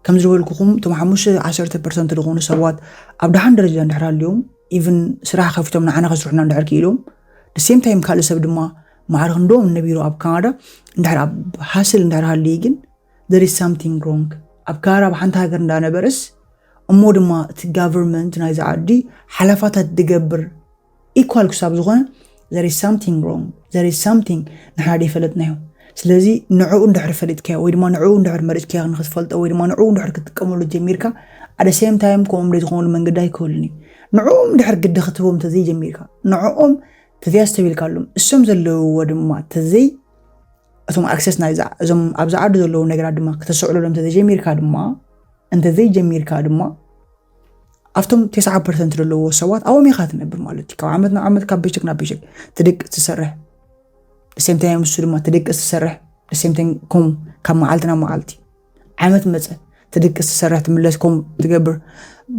ከም ዝበልኩኹም እቶም ሓሙሽተ ዓሰርተ ፐርሰንት ዝኾኑ ሰባት ኣብ ደሓን ደረጃ እንድሕር ኣልዮም ኢቭን ስራሕ ከፊቶም ንዓና ከስርሑና እንድሕር ክኢሎም ደሴም ታይም ካልእ ሰብ ድማ ማዕረ ክንዶም ነቢሩ ኣብ ካናዳ እንድሕር ኣብ ሃስል እንድሕር ሃልዩ ግን there is something wrong። ኣብ ካናዳ ኣብ ሓንቲ ሃገር እንዳነበረስ እሞ ድማ እቲ ጋቨርንመንት ናይዚ ዓዲ ሓላፋታት ዝገብር ኢኳል ክሳብ ዝኾነ there is something wrong there is something ንሓደ ይፈለጥናዮ። ስለዚ ንዕኡ እንድሕር ፈሊጥካዮ ወይ ድማ ንዕኡ እንድሕር መሪፅካዮ ንክትፈልጦ ወይ ድማ ንዕኡ እንድሕር ክትጥቀመሉ ጀሚርካ ኣደ ሴም ታይም ከምኦም ደይ ዝኾኑሉ መንገዲ ኣይክህሉን እዩ። ንዕኦም እንድሕር ግዲ ክትህቦም ተዘይጀሚርካ ንዕኦም ተዘያስተቢልካሎም እሶም ዘለውዎ ድማ ተዘይ እቶም ኣክሰስ ናይ እዞም ኣብዚ ዓዲ ዘለዉ ነገራት ድማ ክተስዕለሎም እንተዘይጀሚርካ ድማ እንተዘይጀሚርካ ድማ ኣብቶም ተስዓ ፐርሰንት ዘለውዎ ሰባት ኣብኦም ኢኻ ትነብር ማለት እዩ። ካብ ዓመት ናብ ዓመት ካብ ቤሸክ ናብ ቤሸክ ትድቅስ ትሰርሕ ደሴም ታይም እሱ ድማ ትድቅስ ትሰርሕ ደሴም ታይም ከም ካብ መዓልቲ ናብ መዓልቲ ዓመት መፀ ትድቅስ ትሰርሕ ትምለስ ከም ትገብር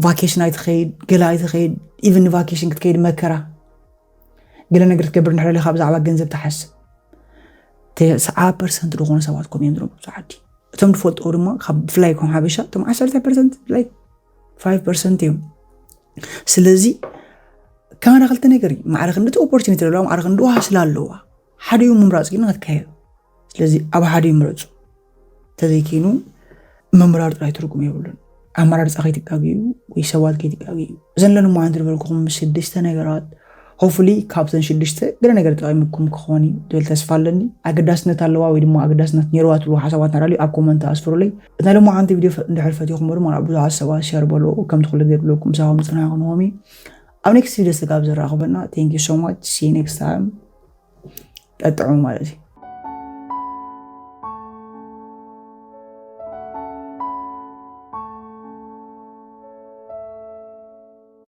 ቫኬሽን ኣይትኸይድ ገለ ኣይትኸይድ ኢቭን ንቫኬሽን ክትከይድ መከራ ገለ ነገር ክትገብር እንድሕር ኢልካ ብዛዕባ ገንዘብ ትሓስብ ተስዓ ፐርሰንት ዝኾኑ ሰባት ኮም እዮም ዝነብሩ ኣብዚ ዓዲ። እቶም ዝፈልጥዎ ድማ ካብ ብፍላይ ከም ሓበሻ እቶም ዓሰርተ ፐርሰንት ብፍላይ ፋይቭ ፐርሰንት እዮም። ስለዚ ካናዳ ክልተ ነገር እዩ ማዕረ ክንዲ እቲ ኦፖርቹኒቲ ዘለዋ ማዕረ ክንዲ ውሃ ስለ ኣለዋ ሓዲኡ ምምራፅ ግን ኣትካየዱ። ስለዚ ኣብ ሓደ ይምረፁ ተዘይከይኑ ምምራር ጥራይ ትርጉም የብሉን። ኣመራርፃ ከይትጋግዩ ወይ ሰባት ከይትጋግዩ እዘን ለንማዓንቲ ዝበልኩኹም ስድስተ ነገራት Hopefully ካብተን ሽዱሽተ ገለ ነገር ጠቒምኩም ክኾን እዩ ትብል ተስፋ ኣለኒ። ኣገዳስነት ኣለዋ ወይ ድማ ኣገዳስነት ነይርዋ ትብሉ ሓሳባት ናዳልዩ ኣብ ኮመንት ኣስፍሩለይ። እታ ሎማዓንቲ ቪድዮ እንድሕር ፈቲኹም ድማ ናብ ብዙሓት ሰባት ሸር በሎ። ከምቲ ኩሉ ገድለኩም ሳኹም ጽናሕ ክንሆም እዩ። ኣብ ኔክስት ቪድዮ ስጋብ ዘራኽበና thank you so much, see you next time። ጠጥዑ ማለት እዩ።